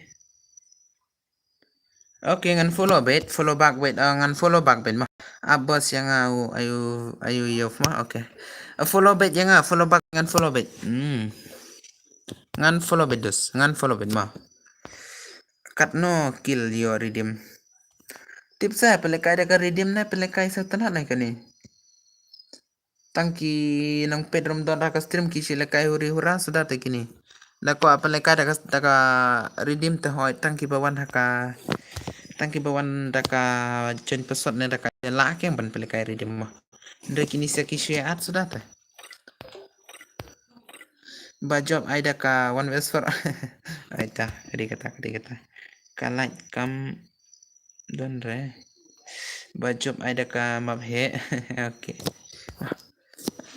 Okay, ngan follow beit, follow back beit, ah, ngan follow back beit mo. Ah, boss ïa nga u, aïu, aïu yof mo, okay. Ah, follow beit ïa nga, follow back, ngan follow beit. Hmm. Ngan follow beit dos, ngan follow beit mo. Katno kill ïoh redeem. Tip sa pynlehkai da ka redeem ne pynlehkai sa tnat ne kane. Tang ki nongpeit ruh ym don ha ka stream ki shu lehkai huri hura suda te kine. Da kwah pynlehkai da ka, da ka redeem te hooid, tang ki ba wan ha ka, tang ki ba wan da ka join password ne da ka la keng ban pynlehkai redeem mo. Hynrei kine sa ki shu ïa add suda te. Ba jop ai da ka one west for. Ai ta, ka dei kata, ka dei kata. Ka lait kam don re. Ba jop ai da ka map he. Okay.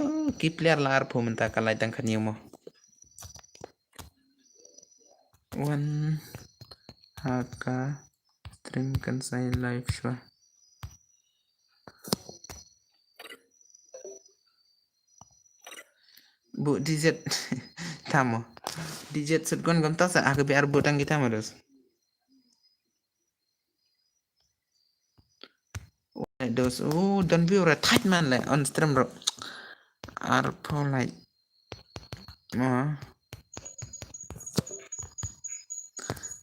Oh, ki player la arphew mynta, ka lait dang khathynñiew mo. Wan ha ka stream kan sai live shuwa. Bu D Z tamo. D Z sut gon gam ta sa, ah, ka B R bu tang kita mo dos. Dos, oh, don view re thait man le on stream ro. Arphew lait. Mo.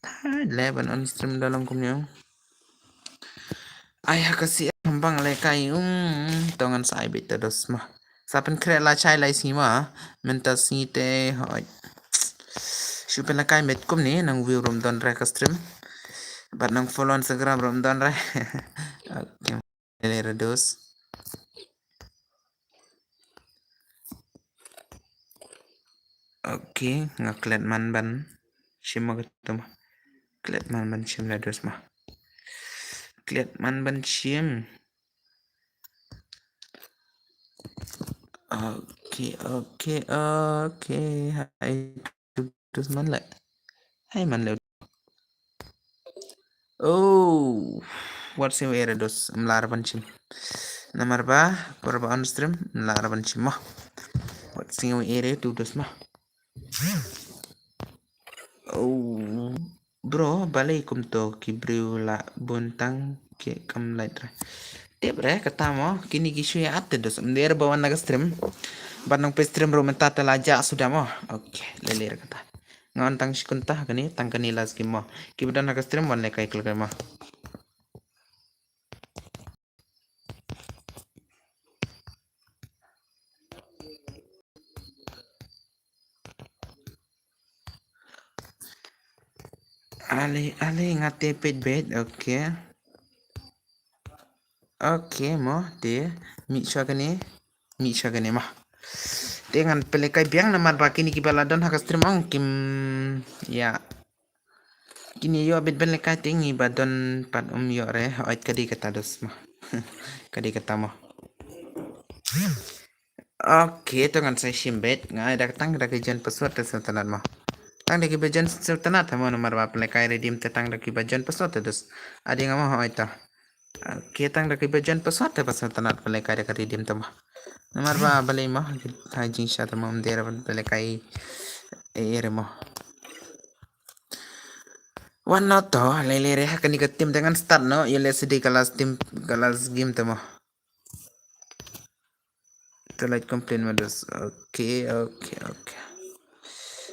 Thait le ban on stream da long kumne. Ai ha ka si hambang le kai, um, to ngan sa ai beit ta dos mo. Sa pynkhreh la chai lai sngi mo, mynta sngi te hoi. Shu pynlehkai met kumne nang view ruh ym don re ka stream. Bad nang follow Instagram ruh ym don re. Okay, le re dos. Okay, nga klet man ban shim ma katum. Klet man ban shim la dos ma. Klet man ban shim. Okay, okay, okay. Hai dos man le. Hai man le. Oh, what same area dos, ym lah ban shim. Namar ba por ba on stream, ym lah ban shim mo. What Sngew ere tu dos ma. Oh, bro, balei kumto ki briew la bun tang ki kam lait re. Tip re kata mo, kini ki shu ïa at te dos. Mder ba wan na ka stream. Ban nang pe stream ro mynta te la ja suda mo. Okay, lele re kata. Ngan tang shi kunta kani, tang kani last game mo. Ki ba don ha ka stream wan le kai klek mo. Ale, ale, nga te peit beit, okay. Okay, mo, te, mih sha kane, mih sha kane, mo. Te ngan pynlehkai biang namar ba kine kiba la don ha ka stream ong kim, ya. Kine ïoh beit ban lehkai te ngi ba don pat um ïoh re, hooid ka dei kata dos, mo. Ka dei kata, mo. Okay, to ngan sa shim beit, nga ai da tang da ki jan password te sngewtynnat mo. Tang da ki ba jan sngewtynnat mo namar ba pynlehkai redeem te tang da ki ba jan password te dos. Adi nga mo hoi to. Okay, tang da ki ba jan password te ba sngewtynnat pynlehkai da ka redeem te mo. Namar ba balei mo, ha jingshisha te mo mder pynlehkai e re mo. Wan no to, lele re ha kani ka team te ngan start no, ïa le sidi ka last team, ka last game te mo. Te lait complain ma dos. Okay, okay, okay.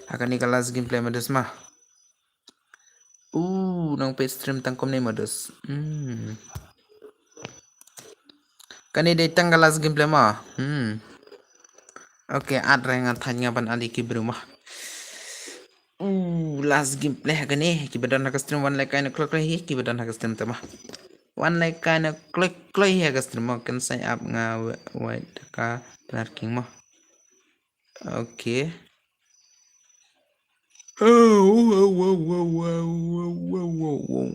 Ha kani ka last gameplay ma dos ma. Uh, nang peit stream tang kumne ma dos. Hmm. Kani dei tang ka last gameplay ma. Hmm. Okay, at re nga thait nga ban ali ki briew ma. Uh, last gameplay ha kane, ki ba don ha ka stream wan like kind of clock hi, ki ba don ha ka stream te ma. Wan like kind of clock clock hi ha ka stream mo, kan sign up nga wait ka King mo. Okay. Oh, oh, oh, oh, oh, oh, oh, oh, oh.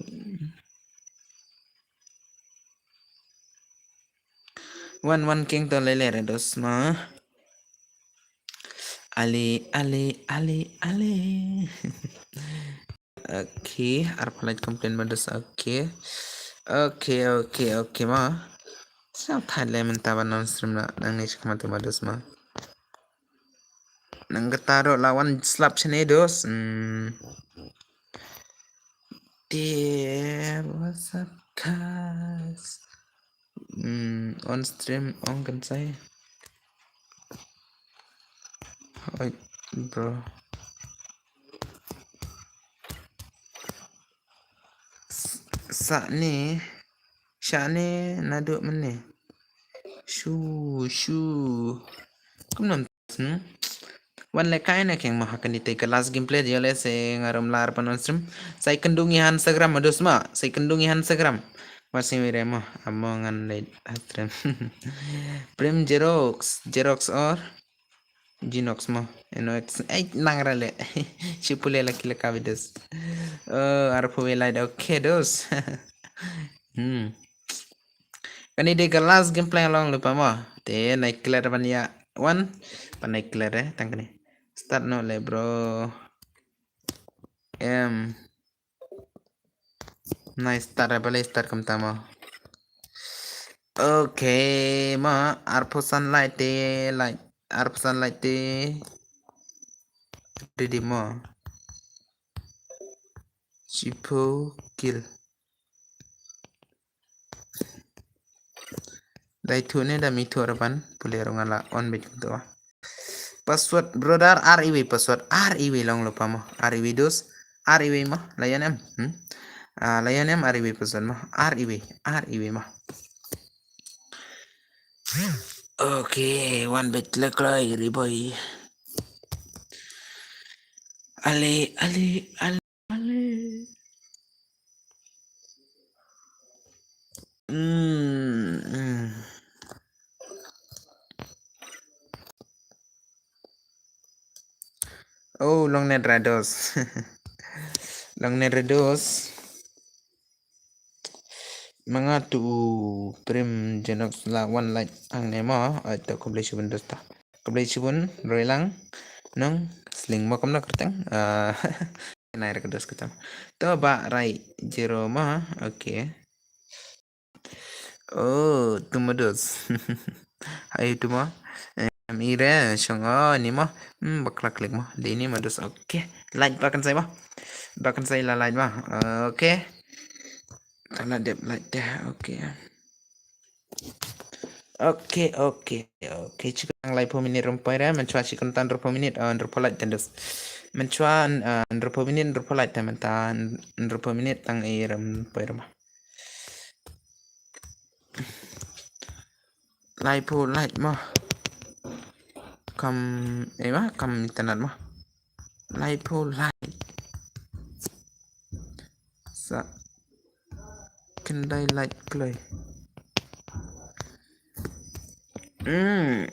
Wan wan King to lele re dos ma. Ali, ali, ali, ali. Okay, arphalait complain ma dos. Okay. Okay, okay, okay ma. Sa thad le mynta ba non stream na nang ni chakma te ma dos ma. Nang kata ro lawan slap chane dos. Hmm. Dear, what's up, guys? Hmm, on stream, on kan sai. Oi, bro. Sa ne, sha ne, na duk mene. Shu, shu. Kum nam Hmm? Wan le kai na keng ma hakani te ka last gameplay jole se ngarum lar panon stream. Sai kendung ihan Instagram ma dos ma. Sai kendung ihan Instagram. Masih mire ma. Amo ngan le stream. Prem Xerox. Xerox or Genox ma. Eno ex. Ai nang rale. Chipule laki laka videos. Oh, arpu lai okay dos. Hmm. Kani dei ka last gameplay long lupa mo. Te nai clear ban ya one. Pan nai clear eh tang kani. Start no le bro. Em. Nai start eh balai start kam tama. Okay ma arpho sunlight te light arpho sunlight te. Ready mo. Chipho kill. Dai thu ne da mi thu raban pule rong ala on bit to. Password brother R E V password R E V long lo pamo R E V dos R E V ma layan em. Hmm? Ah, layan em R E V password ma R E V R E V ma. Okay, one bit le klai riboy. Ale ale ale. Ale. Hmm, hmm. Oh, long net rados. Long net rados. Manga tu Prem Genox la one like ang ne ma. Ai to khublei shibun dosta. Khublei shibun roi lang nong sling mo kam na kerteng. Ah, nai rek dos ketam. To ba rai zero ma. Okay. Oh, tu ma dos. Hai tu ma. Eh, Ire shong o ni mo. Hmm, bakla klik mo. Dei ni mo dos. Okay. Light ba kan sai mo. Ba kan sai la light mo. Okay. Tang la dep light deh. Okay. Okay, okay, okay. Chikon tang laiphew minit rumpoi re, mynchwa chikon tang hynriewphew minit, uh, hynriewphew light tang dos. Mynchwa, uh, hynriewphew minit, hynriewphew light tang mynta, hynriewphew minit tang i rumpoi re mo. Laiphew light mo. Kam, eh, ma, kam internet mo. Laiphew light. Sa khyndai light kloi. Hmm.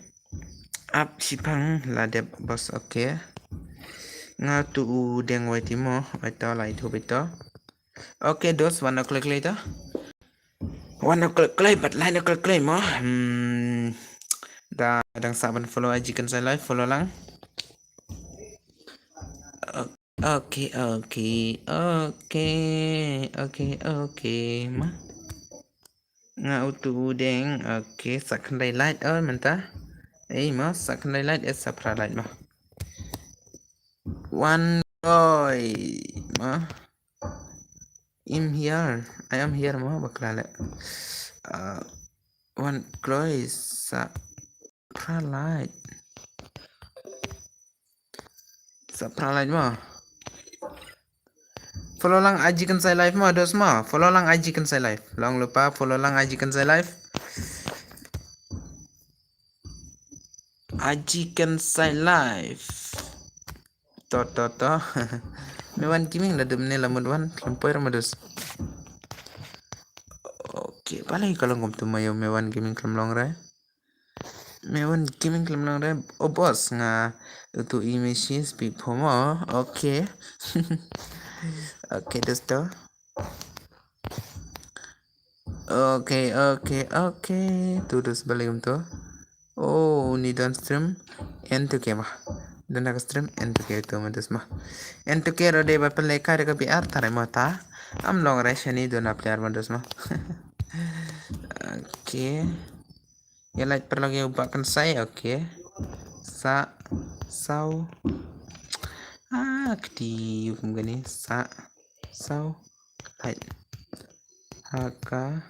Ap shipang la dep bos, okay. Nga tu u deng wai ti mo, wai to lai tu bito. Okay, dos, wan o kloi kloi to. Wan o kloi kloi, bat lai o kloi kloi mo. Hmm. Da dang sa ban follow aji kan sa live, follow lang. Okay, okay, okay, okay, okay, ma. Nga utu udeng, okay, sa khyndai light, oh, mynta. Eh, ma, sa khyndai light, eh, sa phra light, ma. One boy, ma. I'm here, I am here, ma, bakla le. Uh, one kloi, sa phra light. Sa phra light mo. Follow lang aji kan sai live mo, dos mo. Follow lang aji kan sai live. Long lupa, follow lang aji kan sai live. Aji kan sai live. To, to, to. Mewan Gaming la dum ne la mut wan, khlem poi ra mo dos. Okay, balei ka long kumtu ma ïoh Mewan Gaming khlem long re. Mewan Gaming khlem long re. Oh, boss, nga utu i message pi phomo. Okay. Okay, dosto. Okay, okay, okay. Tu dos balei kumtu. Oh, ni don stream. End to game. Don ka stream, end to game tu ma dos ma. End to game rode ba pele ka de ka B R tare ma ta. Am long re shani don a player ma dos ma. Okay. Ïa light paralok ïa u Bah Kynsai, okay. Sa, saw. Ah, kti ïa u kum kane. Sa, saw, light. Ha ka,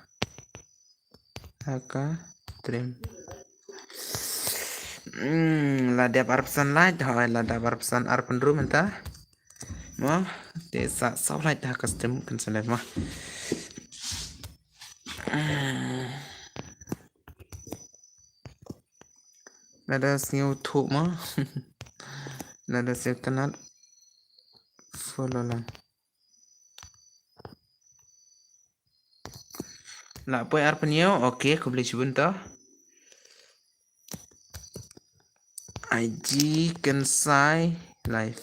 ha ka, trim. Hmm, la dep arphew san light, hooid, la dep arphew san, arphew hynriew mynta. Mo, te sa, saw light ha ka stream kan sa live mo. Hmm. Lada sngew thuh mo. Lada sngew tnat. Follow lang. La poi arphew hynñiew, okay, khublei shibun to. Aji Kynsai live.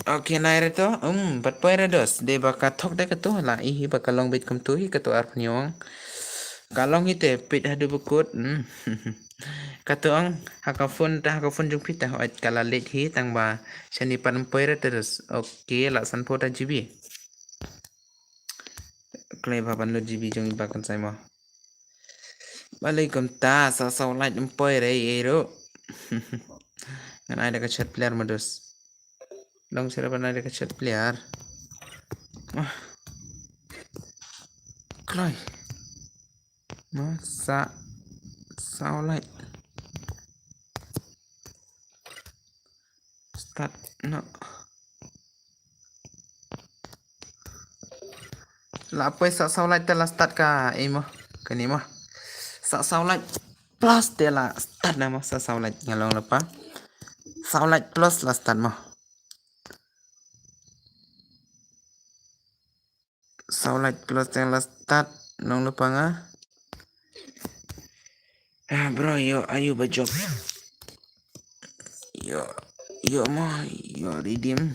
Okay, nai re to. Um, pat poi re dos. De ba ka thok de ka to la i hi ba ka long bit kum tu hi ka to arphew hynñiew. Ka long hi te pit haduh ba kut. Hmm. Ka to ang ha ka phone ta ha ka phone jong phi ta hooid ka la late hi tang ba shani pat poi re te dos. Okay, la sanphew ta G B. Kloi ba ban lut G B jong i Bah Kynsai mo. Balei kumta sa saw light ym poi re ei ro. Ngan ai da ka chat player mo dos. Long sira ban ai da ka chat player. Ah. Kloi. Ma sa saw light. Start no. La poi sa saw light te la start ka ei mo. Kane mo. Sa saw light plus te la start na mo sa saw light nga long lypa. Saw light plus la start mo. Saw light plus te la start long lypa nga. Ah, bro, ïoh aïu ba jop. Ïoh, ïoh mo, ïoh redeem.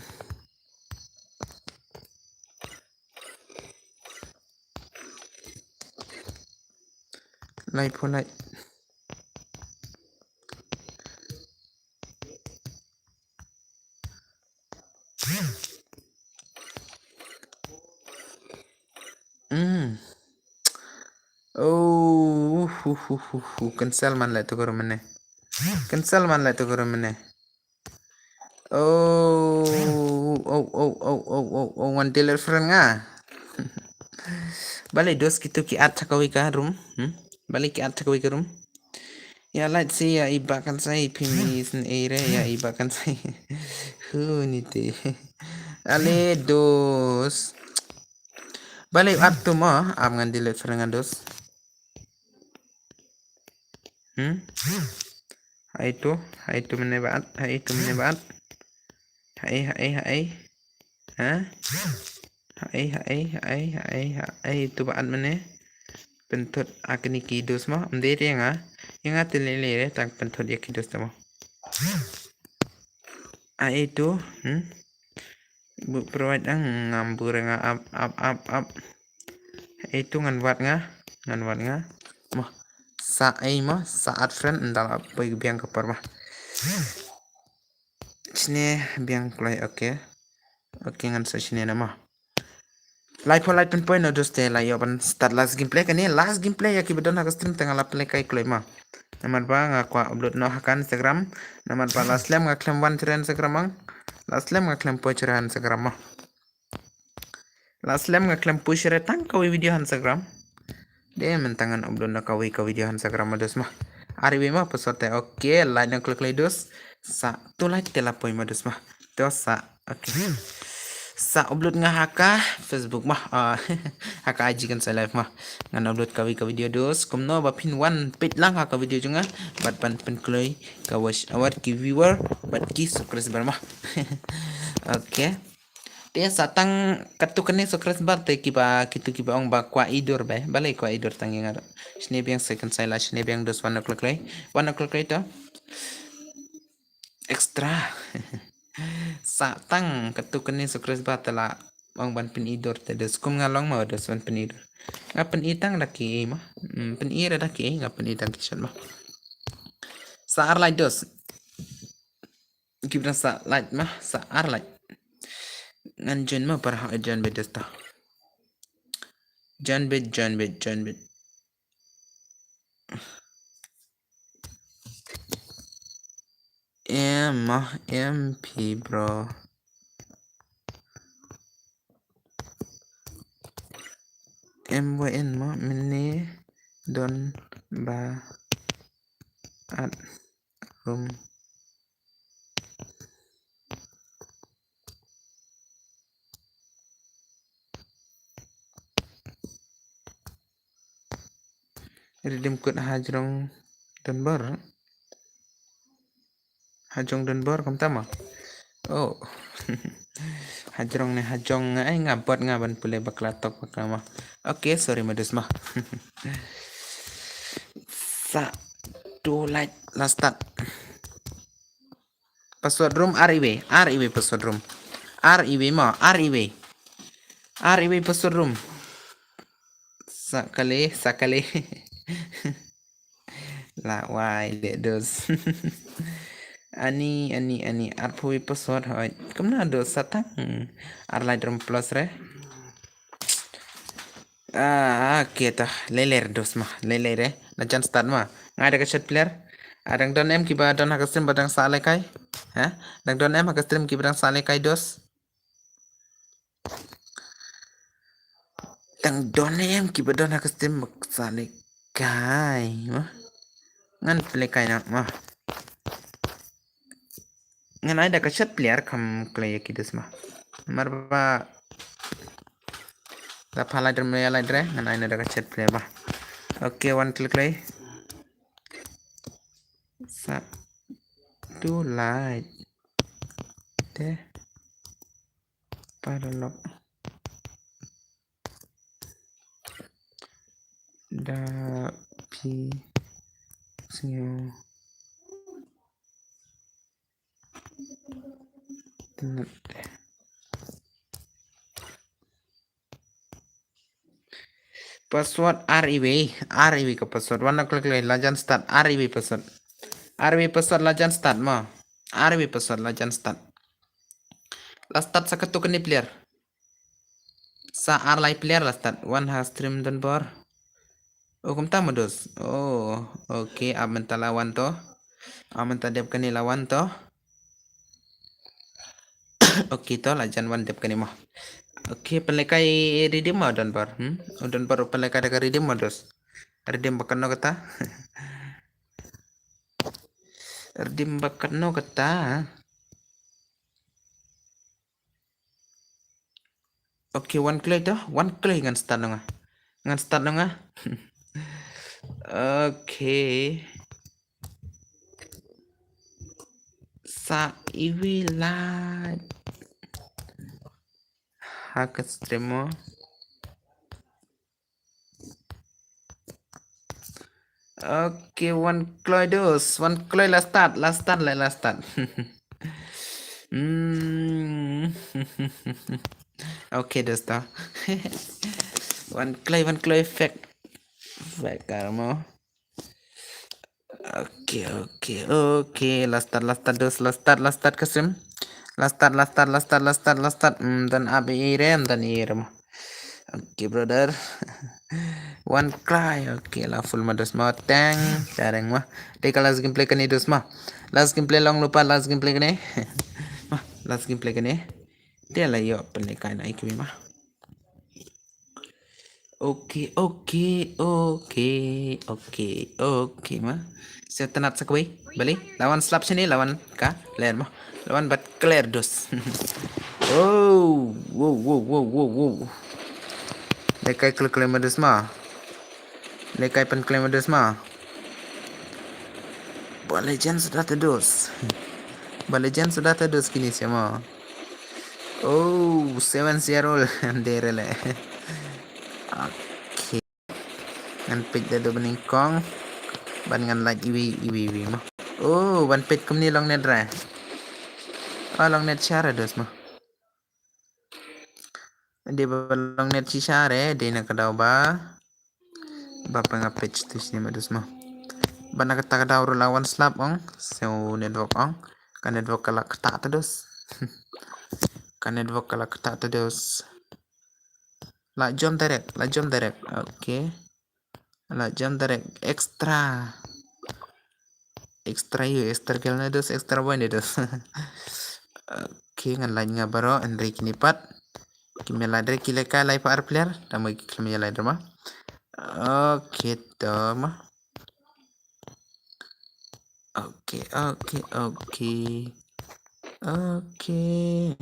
Laiphew light. Hmm. Pu hu hu hu. Cancel man le tu guru mene. Cancel man le tu guru mene. Oh, oh, oh, oh, oh, oh, oh, wan delete friend nga. Balei dos kitu ki add cha kawei ka room. Hmm? Balei ki add cha kawei ka room. Ya, let's see, ya, iba kan sai phi mi sn ere, ya, iba kan sai. Hu ni te. Ale dos. Balei add tu mo, am ngan delete friend nga dos. Hmm? Hai tu, hai tu mene ba add, hai tu mene ba add. Hai, hai, hai. Ha? Hai, hai, hai, hai, hai. Tu ba add mene. Pynthut a kini ki dos mo. Ym dei re nga. Ïa nga te lei lei re tang pynthut ïa ki dos te mo. Hai tu, hmm? Bu provide ang ngam bu re nga ap, ap, ap, ap. Itu ngan wad nga, ngan wad nga. Mo, sa ei mo, sa add friend, ndal ap poi biang ka por mo. Sini biang kloi, okay. Okay, ngan sa sini na mo. Lai pho lai pyn poi no dos te la ïoh ban start last gameplay kane, last gameplay ïa ki ba don ha ka stream te nga la play kai kloi mo. Namar ba nga kwah upload noh ha ka Instagram. Namar ba la slem nga khlem wan shuh Instagram ang. La slem nga khlem poi shuh Instagram mo. La slem nga khlem poi shuh tang kawei video ha Instagram. De mynta ngan upload noh kawei ka video ha Instagram mo dos mo. Ar iwei mo password te, okay, like na klik like dos. Sa tu like te la poi mo dos mo. To sa, okay. Sa upload nga ha ka Facebook mo. Ah, ha ka I G kan sa live mo. Ngan upload kawei ka video dos. Kumno ba phin wan peit lang ha ka video jong nga. Bad ban pynkloi ka watch hour ki viewer bad ki subscriber mo. Okay. Te sa tang katu kane subscriber te kiba kitu kiba ong ba kwah i dur be. Balei kwah i dur tang ïa nga. Sini biang second sai la sini biang dos wan o'clock lai. Wan o'clock lai to. Extra. Sa tang katu kane subscriber te la ong ban pyn i dur te dos kum nga long ma dos ban pyn i dur. Nga pyn i tang da ki ma. Hmm, pyn i re da ki nga pyn i tang ki shot ma. Sa ar lai dos. Ki ba dang sa like ma, sa ar like. Ngan join ma para ha join bit dos ta. Join bit, join bit, join bit. Em ma, M P bro. M Y N ma, mene don ba at. Rum. Riddim kut hajrong donbor. Hajong donbor kumta ma. Oh. Hajrong ne hajong nga ai nga bot nga ban pule bakla tok bakla ma. Okay, sorry ma dus ma. Sa tu like last start. Password room ar iwei, ar iwei password room. Ar iwei ma, ar iwei. Ar iwei password room. Sa kali, sa kali. La wai de dos. Ani, ani, ani, ar phui password hoi. Kumna dos satang. Ar lai drum plus re. Ah, okay ta. Leler dos ma, leler eh. Na jan start ma. Ngai da ka chat player. Adang don em kiba don ha ka stream ba dang sa lekai. Ha? Dang don em ha ka stream kiba dang sa lekai dos. Dang don em kiba don ha ka stream ba sa lekai ma. Ngan play kai na ma. Ngan ai da ka chat player kam klei ki dus ma. Mar ba da pha lai dre me lai dre ngan ai na da ka chat player ba. Okay, one click lai. Sa tu lai. Te. Paralok. Da pi sngeo. Password ar iwei, ar iwei ka password. Wan na klik lai lajan start ar iwei password. Ar iwei password lajan start ma. Ar iwei password lajan start. La start sa katu kani player. Sa ar lai player la start. Wan ha stream don bor. Oh, kumta mo dos. Oh, okay, ap mynta la wan to. Ap mynta dep kane la wan to. Okay to, la jan wan dep kane mo. Okay, pynlehkai redeem mo don bor. Hmm? Oh, don bor pynlehkai da ka redeem mo dos. Redeem ba kano kata? Redeem ba kano kata? Okay, wan kloi to, wan kloi ngan start nonga. Ngan start nonga. Okay. Sa iwi la ha ka stream mo. Okay, wan kloi dos, wan kloi la start, la start, la, la start. Hmm. Okay, dos to. Wan kloi, wan kloi fake. Fake karmo. Okay, okay, okay. La start, la start dos, la start, la start ka stream. La start, la start, la start, la start, la start. Hmm, don ap i rem, don i rem. Okay, brother. Wan kloi. Okay, la full mo dos mo. Tang, tareng mo. Dei ka last gameplay kane dos mo. Last gameplay long lypa, last gameplay kane. Mo, last gameplay kane. Dei la ïoh pynlehkai na i kwi mo. Okay, okay, okay, okay, okay mo. Sngewtynnat sa kawei. Balei? La wan slap shane, la wan ka ler mo. La wan bad clear dos. Oh, wow, wow, wow, wow, wow. Lehkai kloi kloi mo dos mo. Lehkai pynkloi mo dos mo. Ba legend suda te dos. Ba legend suda te dos kine sha mo. Oh, seven year old. Dei re le. Okay. Ngan peit da do banyngkong. Ban ngan lait iwi, iwi, iwi mo. Oh, ban peit kumne long net re. Oh, long net sha re dos mo. Dei ba long net shisha re, dei na ka daw ba. Ba pynga page tu sini ma dus mo. Ba na kata ka daw ruh la wan slap ong. So network ong. Ka network ka la kata ta dus. Ka network ka la kata ta dus. La jump direct, la jump direct. Okay. La jump direct extra. Extra ïa, extra girl ne dos, extra boy ne dos. Okay, ngan lait nga baroh, hynrei kine pat. Ki me lait re ki lehkai lai pha ar player, da mo ki khlem ïa lait re ma. Okay, to ma. Okay, okay, okay. Okay.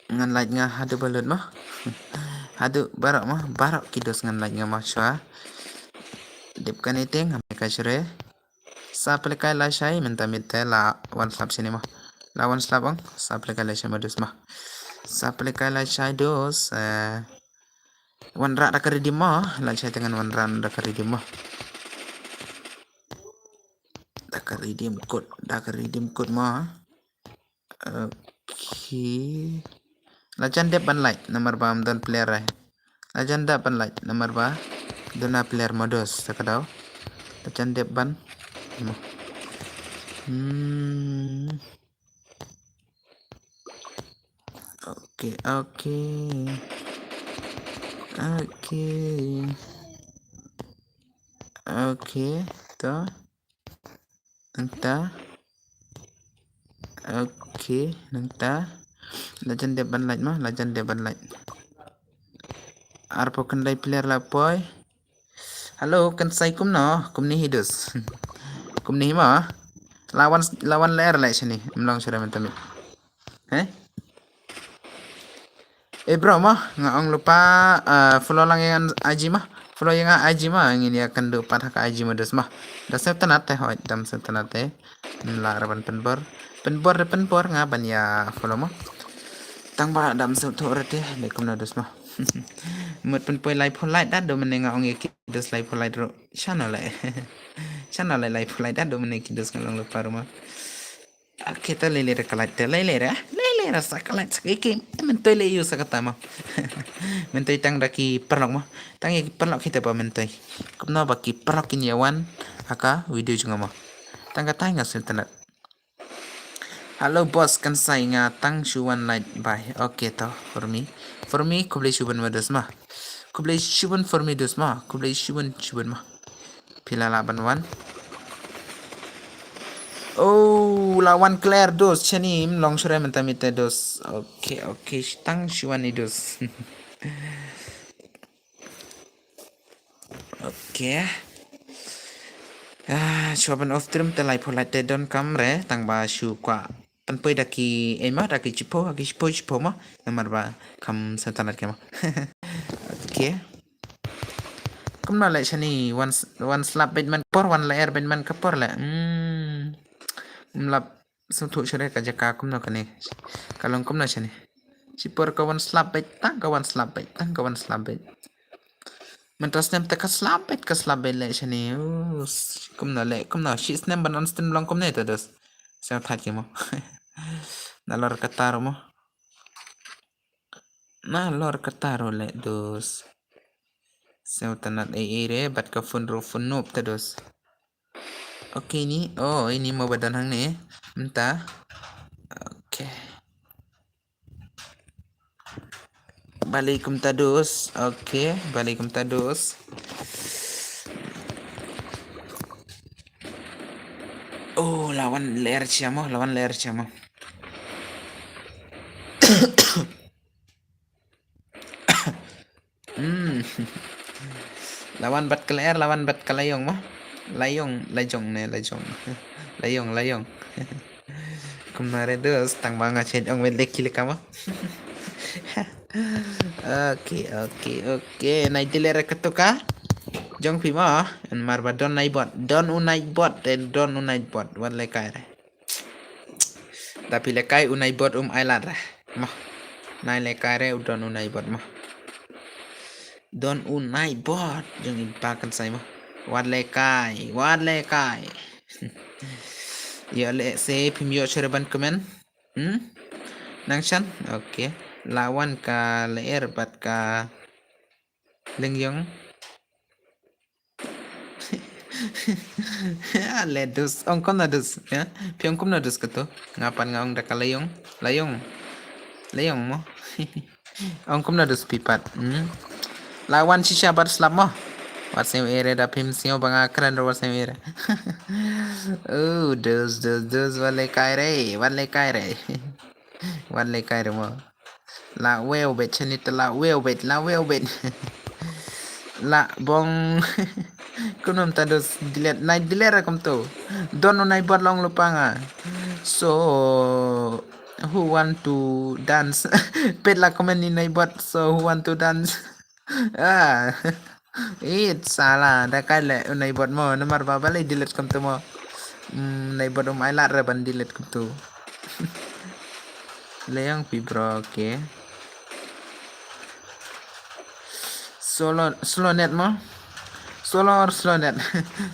Ngan lait nga haduh ba lut ma. Haduh baroh ma, baroh ki dos ngan lait nga ma shuwa. Dep kane te ngam ka shure. Sa pynlehkai lashai mynta mynta la wan slap sini ma. La wan slap ong, sa pynlehkai lashai ma dos ma. Sa pynlehkai lashai dos, eh, wan rah da ka redeem ma, lashai te ngan wan rah da ka redeem ma. Da ka redeem code, da ka redeem code ma. Okay. La jan dep ban lait, namar ba ym don player ai. La jan dep ban lait, namar ba don na player ma dos, sa ka daw. La jan dep ban. Hmm. Okay, okay. Okay. Okay, to. Nangta. Okay, nangta. La jan dep ban lait ma, la jan dep ban lait. Arphew khyndai player la poi. Hello, kan sai kumno, kumne hi dus. Kumne hi ma. La wan, la wan ler lait shini, mlong shura mentamit. He? Eh bro ma, nga ong lypa, eh, follow lang ïa nga I G ma. Follow ïa nga I G ma, ngin ïa kynduh pat ha ka I G ma dus ma. Da sngewtynnat te, hoi, dam sngewtynnat te. Ym lah re ban pynbor. Pynbor re pynbor nga ban ïa follow ma. Tang ba dam sngewthuh re te, dei kumno dus ma. Mut pynpoi laiphew lait da do mane nga ong ïa ki dus laiphew lait ruh. Shano lait. Shano lait laiphew lait da do mane ki dus nga long lypa ruh ma. Okay, to lei lei re ka lait te, lei lei re, lei lei re sa ka lait sa ka kim, myntoi lei ïa sa kata ma. Myntoi tang da ki paralok ma, tang ïa ki paralok kita ba myntoi. Kumno ba ki paralok kin ïa wan ha ka video jong nga ma. Tang kata nga sngewtynnat. Hello boss, kan sai nga tang shu wan lait bye. Okay to, for me. For me, khublei shibun ma dus ma. Khublei shibun for me dos ma. Khublei shibun shibun ma. Phi la lah ban wan. Oh, la wan clear dos shane, ym long shuh re mynta mynta dos. Okay, okay, tang shu wan i dos. Okay. Ah, shuwa ban off stream te lai pho lai te don kam re, tang ba shu kwah pynpoi da ki, eh, ma, da ki shiphew, da ki shiphew, shiphew ma. Namar ba kam sa tanat ke ma. Okay. Kumno le shane, wan s-, wan slap bad man ka por, wan lyer bad man ka por le. Hmm. Mlap sngewthuh shuh re ka jaka kumno kane. Ka long kumno shane. Shipor ka wan slap bad, tang ka wan slap bad, tang ka wan slap bad. Mynta snem te ka slap bad, ka slap bad le shane. Uh, s-, kumno le, kumno. Shi snem ban on stream long kumne te dos. Sngewthuh ki mo. Nalor kata ruh mo. Nalor kata ruh le dos. Sngewtynnat ei ei re, bad ka phone ruh phone noob te dos. Okay, ini. Oh, ini mo ba don hangne. Mynta. Okay. Balei kumta dos. Okay, balei kumta dos. Oh, la wan lyer sha mo, la wan lyer sha mo. Hmm. La wan bad ka lyer, la wan bad ka la ïong mo. La ïong, la jong ne, la jong. La ïong, la ïong. Kumno re dos, tang ba nga shet ong bad leh ki leh ka mo. Okay, okay, okay. Nai delete re katu ka. Jong phi mo. Namar ba don Nightbot. Don u Nightbot, eh, don u Nightbot. Wat lehkai re. Da phi lehkai u Nightbot um ailad re. Mo. Nai lehkai re u don u Nightbot mo. Don u Nightbot. Jong i ba kynsai mo. Wat lehkai. Wat lehkai. Ïoh leh se phim ïoh shuh re ban comment. Hmm? Nang shan? Okay. La wan ka lyer bad ka lyngngoh. Le dos, ong kumno dos, ya? Phi ong kumno dos katu. Nga pat nga ong da ka la ïong, la ïong. La ïong mo. Ong kumno dos phi pat. Hmm. La wan shisha bad slap mo. Wat sngewsih re da phim sngew ba nga kren ruh wat sngewsih re. Oh, dos, dos, dos, wat lehkai re, wat lehkai re. Wat lehkai re mo. La wew bad shane te la wew bad, la wew bad. La bong. Kumno mynta dos delete, nai delete re kumtu. Don u Nightbot long lypa nga. So, who want to dance? Peit la comment ni Nightbot, so who want to dance? Ah. It sala, da kai le u Nightbot mo, namar ba balei delete kumtu mo. Hmm, Nightbot um ailad re ban delete kumtu. Leh ïong phi bro, okay. Slow, slow net mo. Slow or slow net.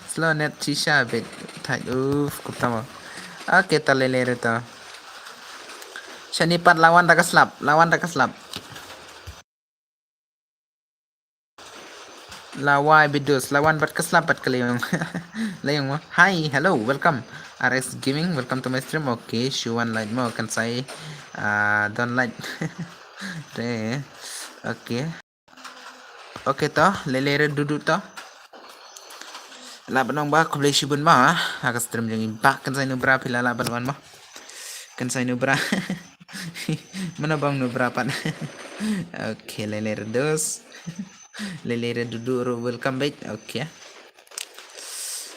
Slow net shisha bad. Thait, uff, kumta mo. Okay, ta lei lei re to. Shane pat la wan da ka slap, la wan da ka slap. La wai bad dos, la wan bad ka slap bad ka la ïong. La ïong mo. Hi, hello, welcome. R S Gaming, welcome to my stream. Okay, shu wan light mo, kan sai. Ah, don light. Re. Okay. Okay to, lei lei re dudu to. La ban ong ba khublei shibun mo. Ha ka stream jong i ba kan sai nu bra phi la lah ban wan mo. Kan sai nu bra. Mano bang nu bra pat. Okay, lei lei re dos. Lei lei re dudu ruh welcome back. Okay.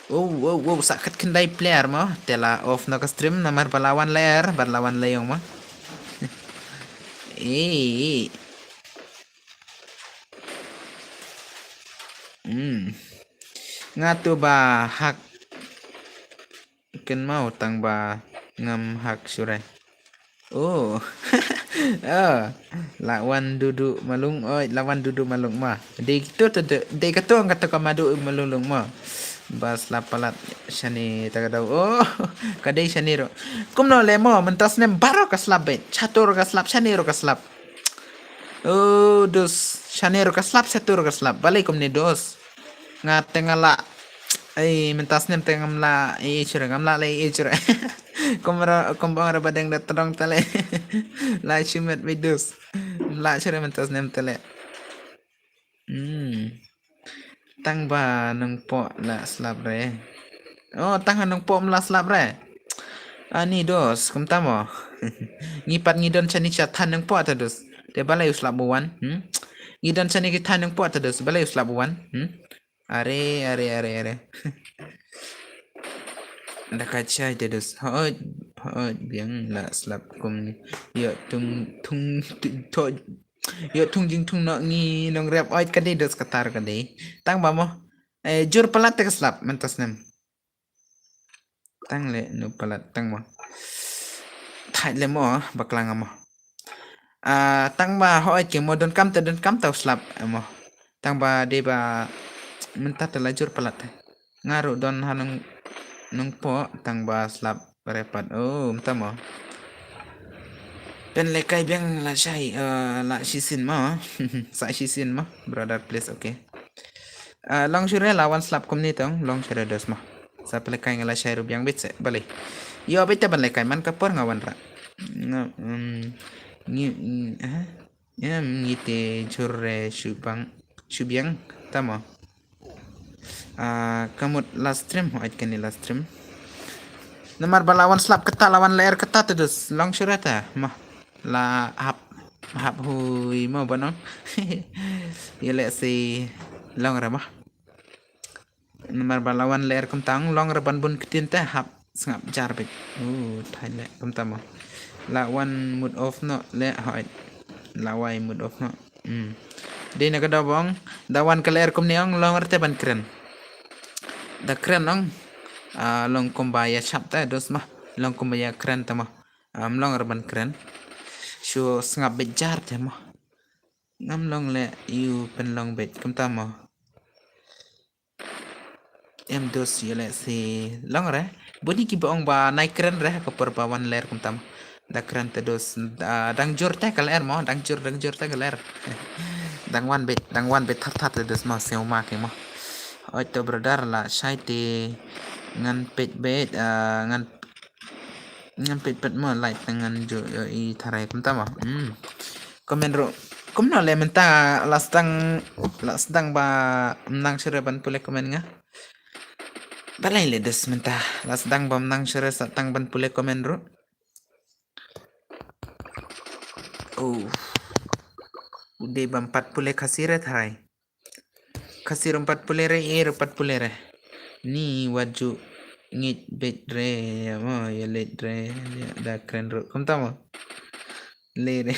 Oh, oh, oh, sa khat khyndai player mo. Te la off noh ka stream namar ba la wan lyer, bad la wan la ïong mo. Eh. Hmm. Nga tu ba hack kynmaw tang ba ngam hack shuh re. Oh. Ah, la wan dudu malung, oi, la wan dudu malung ma. Dei kito te de, dei kito ang kata ka madu malung lung ma. Ba slap palat shane ta ka dau. Oh, ka dei shane ruh. Kumno le mo, mynta snem baroh ka slap bad. Chatur ka slap, shane ruh ka slap. Oh, dos, shane ruh ka slap, chatur ka slap. Balei kumne dos. Nga te nga lah. Ai, mynta snem te ngam lah. Ai, shuh re ngam lah le, ai, shuh re. Kum ra, kum bang ra badeng da tdong tale. Lah shu met bad dos. Lah shuh re mynta snem tale. Hmm. Tang ba nongpoh la slap re. Oh, tang ha nongpoh la slap re. Ani dos, kumta mo. Ngi pat ngi don shane sha than nongpoh ta dos. Te balei u slap u wan. Hmm? Ngi don shane ki than nongpoh ta dos. Balei u slap u wan. Hmm? Are, are, are, are. Da ka chai te dos. Hoi, hoi, biang la slap kum ni. Yo tung, tung, tung, to. Yo tung jing tung nok ngi nong rep oi ka dei dos ka tar ka dei. Tang ba mo. Eh, jur palat te ka slap, mentas nem. Tang le nu palat tang mo. Thait le mo, baklang mo. Ah, tang ba hoi ke mo don kam te don kam tau slap mo. Tang ba dei ba mentat te la jur palat te. Nga ruh don ha nong, nongpoh tang ba slap repat. Oh, mta mo. Pen lekai biang la shai, eh, la shisin mo. Sa shisin mo, brother, please, okay. Ah, long shure la wan slap kumni tong, long shure dos mo. Sa pelekai nga la shai ruh biang bit se, balei. Yo bit te ban lekai man ka por nga wan ra. Nga, mm, ngi, mm, eh? Ya, ngi te jur re shubang, shubiang, tamo. Ah, ka mut la stream, ho ait kani la stream. Namar ba la wan slap kata, la wan leer kata te dus, long shure ta, mo. La hap, hap hui mo banong. Ya le si long re mo. Namar ba la wan leer kumta ong long re ban bun ktien te hap sngap jar bit. Uh, thai le kumta mo. La wan mut off no le hoi. La wai mut off no. Hmm. Dei na ka daw ba ong da wan ka leer kumne ong long re te ban kren. Da kren ong, ah, long kumba ya shap te dos mo. Long kumba ya kren te mo. Am long re ban kren. Shu sngap bit jar te mo. Ngam long le yu pen long bit kumta mo. Em dos ya le si long re. Buni ki ba ong ba nai kren re ha ka por ba wan leer kumta mo. Da kren te dos, ah, dang jur te ka leer mo, dang jur, dang jur te ka leer. Dang wan bit, dang wan bit that that te dos mo, sngewma ke mo. Oi to brother la shai te ngan peit bit, ah, ngan, ngan peit peit mo, like te ngan ju, yo i tharai kumta mo. Hmm. Comment ruh. Kumno le mynta la sdang, la sdang ba mnang shere ban pule comment nga. Balei le des mynta la sdang ba mnang shere sa tang ban pule comment ruh. Oh. Ude bam pat pule Khasi re tharai. Khasi rum pat pule re, e rum pat pule re. Ni waju ngit bet re, mo ya let re, ya da kren ruh. Kumta mo. Le re.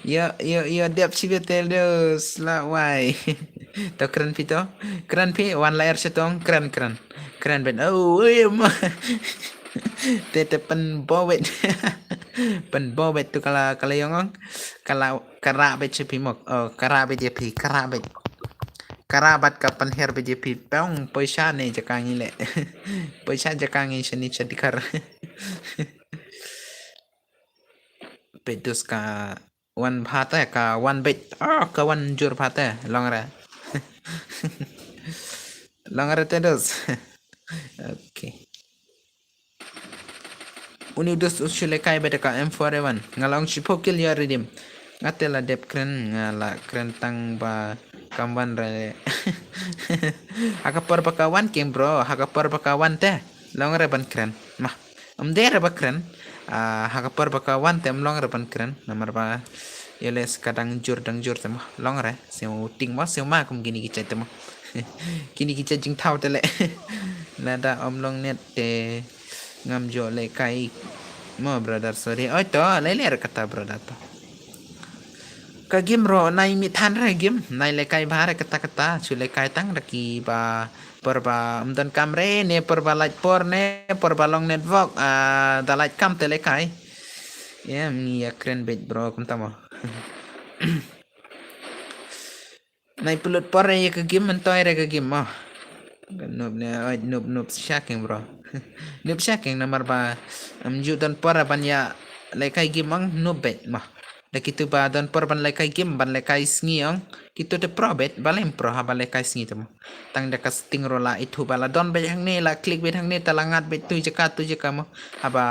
Yo, yo, yo, dep shi betel dos la wai. To kren phi to. Kren phi, wan la er shetong, kren, kren. Kren bet. Oh, oi, mo. Te, te pen bo bet. Pen bo bet tu kala, kala yong ong. Kala, kara bet shi phi mok. Oh, kara bet ya phi, kara bet. Kara bat ka pen her bet ya phi. Pong, poisa ne jaka ngi le. Poisa jaka ngi shani shadikar. Petus ka wan bha te, ka wan bet. Ah, ka wan jur bha te. Long re. Long re te dus. Okay. Uni dus u shu lekai bet ka M four A one. Nga long shiphew kill ya redeem. Nga te la dep kren, nga la kren tang ba kam wan re. Ha ka por ba ka wan king bro, ha ka por ba ka wan te. Long re ban kren. Ma. Em de re ba kren. Ah, ha ka por ba ka wan te em long re ban kren. Namar ba ya le ska dang jur, dang jur te mo. Long re. Sngewma, sngewma kum kini ki chait te mo. Kini ki chait jingthaw te le. Lada em long net te ngam ju lekai mo brother, sorry. Oi to, le le re kata brother to. Ka game ruh nai mih than re game, nai lekai bha re kata kata, shu lekai tang re ki ba por ba em don kam re, ne por ba lait por ne, por ba long network, ah, da lait kam te lekai. Ya, ngi ya kren bet bro, kumta mo. Nai pulut por re ya ka game, mentoi re ka game mo. Noob ne, oi, noob, noob shaking bro. Noob shaking namar ba em ju don por ban ya lekai game ong noob bet mo. Da kitu ba don por ban lekai game, ban lekai sngi ong. Kitu te pro bet, ba lem pro ha ba lekai sngi te mo. Tang da ka sting ro la itu ba la don bet hangne, la klik bet hangne, ta la ngat bet tu jaka, tu jaka mo. Ha ba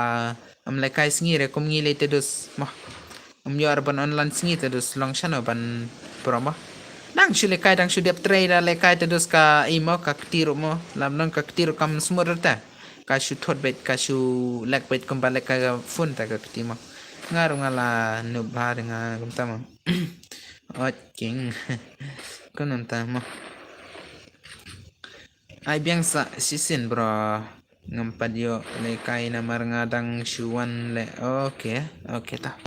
em lekai sngi re kum ngi le te dus mo. Em yor ban online sngi te dus long shano ban Bro mo. Dang shu lekai, dang shu dep trei da lekai te dus ka i mo, ka kti ruh mo. Lam nang ka kti ruh kam smooth ruh te. Ka shu thot beit, ka shu lek beit kumba lek ka phone te ka kti mo. Nga ruh nga la noob bha de nga kumta mo. Ot king. Kumta mo. Ai biang sa shisien bro. Ngam pat ïoh lekai namar nga dang shu wan leh. Okay, okay ta.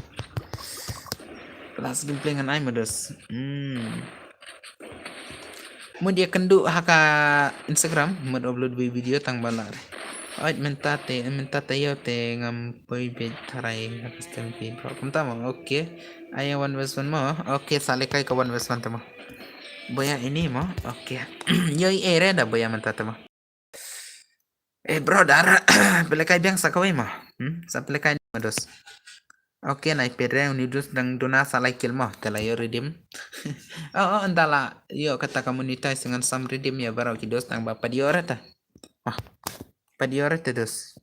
Last gameplay ngan ai mo dus. Hmm. Mut ïa kynduh ha ka Instagram, mut upload vi-, video tang ba lah re. Oi, mynta te, mynta te ïoh te ngam poi beit tharai ha ka stem pi bro. Kumta mo, okay. Ai one versus one mo. Okay, sa lekai ka one versus one te mo. Boya ini mo. Okay. Ïoh i ere da boya mynta te mo. Eh, brother, pelekai biang sa kawei mo. Hmm? Sa pelekai ni mo dus. Okay, nai pere uni dus dang duna sa lai kill mo. Te la ïoh redeem. Oh, oh, ynda la ïoh kata ka monetize ngan sam redeem ïa baroh ki dus tang ba pat ïoh re ta. Wah. Pat ïoh re te dus.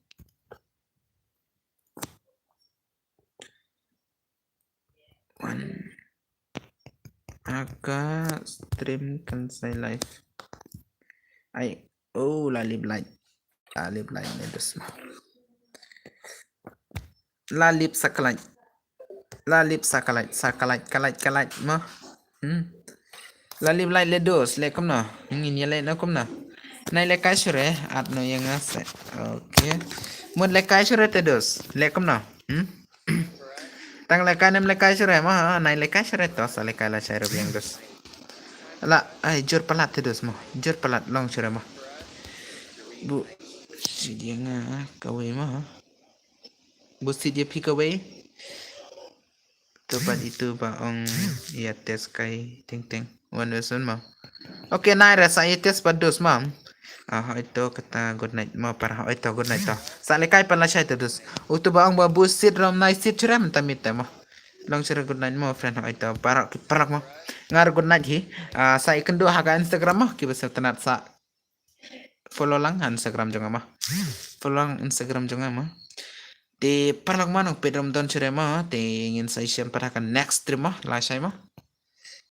One. Aka stream kan sai live. Ai, oh, la lip light. La lip light ne dus mo. La lip sa ka light. La lip sa ka light, sa ka light, ka light, ka light mo. Hmm. La lip light le dus, le kumno. Ngin ïa le no kumno. Nai lekai shure, at no ïa nga se. Okay. Mut lekai shure te dus, le kumno. Hmm? Tang lekai nem lekai shure mo, ha, nai lekai shure to, sa lekai lashai ruh biang dus. La, ai, jur palat te dus mo, jur palat long shure mo. Bu, shu dia nga kawei mo, ha. Bu sit ïa phi kawei. To ba itu ba ong ïa test kai teng teng. One versus one mo. Okay, nai re sa ïa test ba dus mo. Ah, hoi to kata good night mo para hoi to good night to. Sa lekai pan lashai te dus. Utu ba ong ba bu sit rom nai sit chura mynta mit te mo. Long chura good night mo friend hoi to para ki parak mo. Ngar good night hi. Ah, sa ïa kynduh ha ka Instagram mo ki ba sa tnat sa follow lang ha Instagram jong nga mo. Follow lang Instagram jong nga mo. Te paralok mo nang peit ram don shuh re mo, te ngin sa ïashem pat ha ka next stream mo, lashai mo.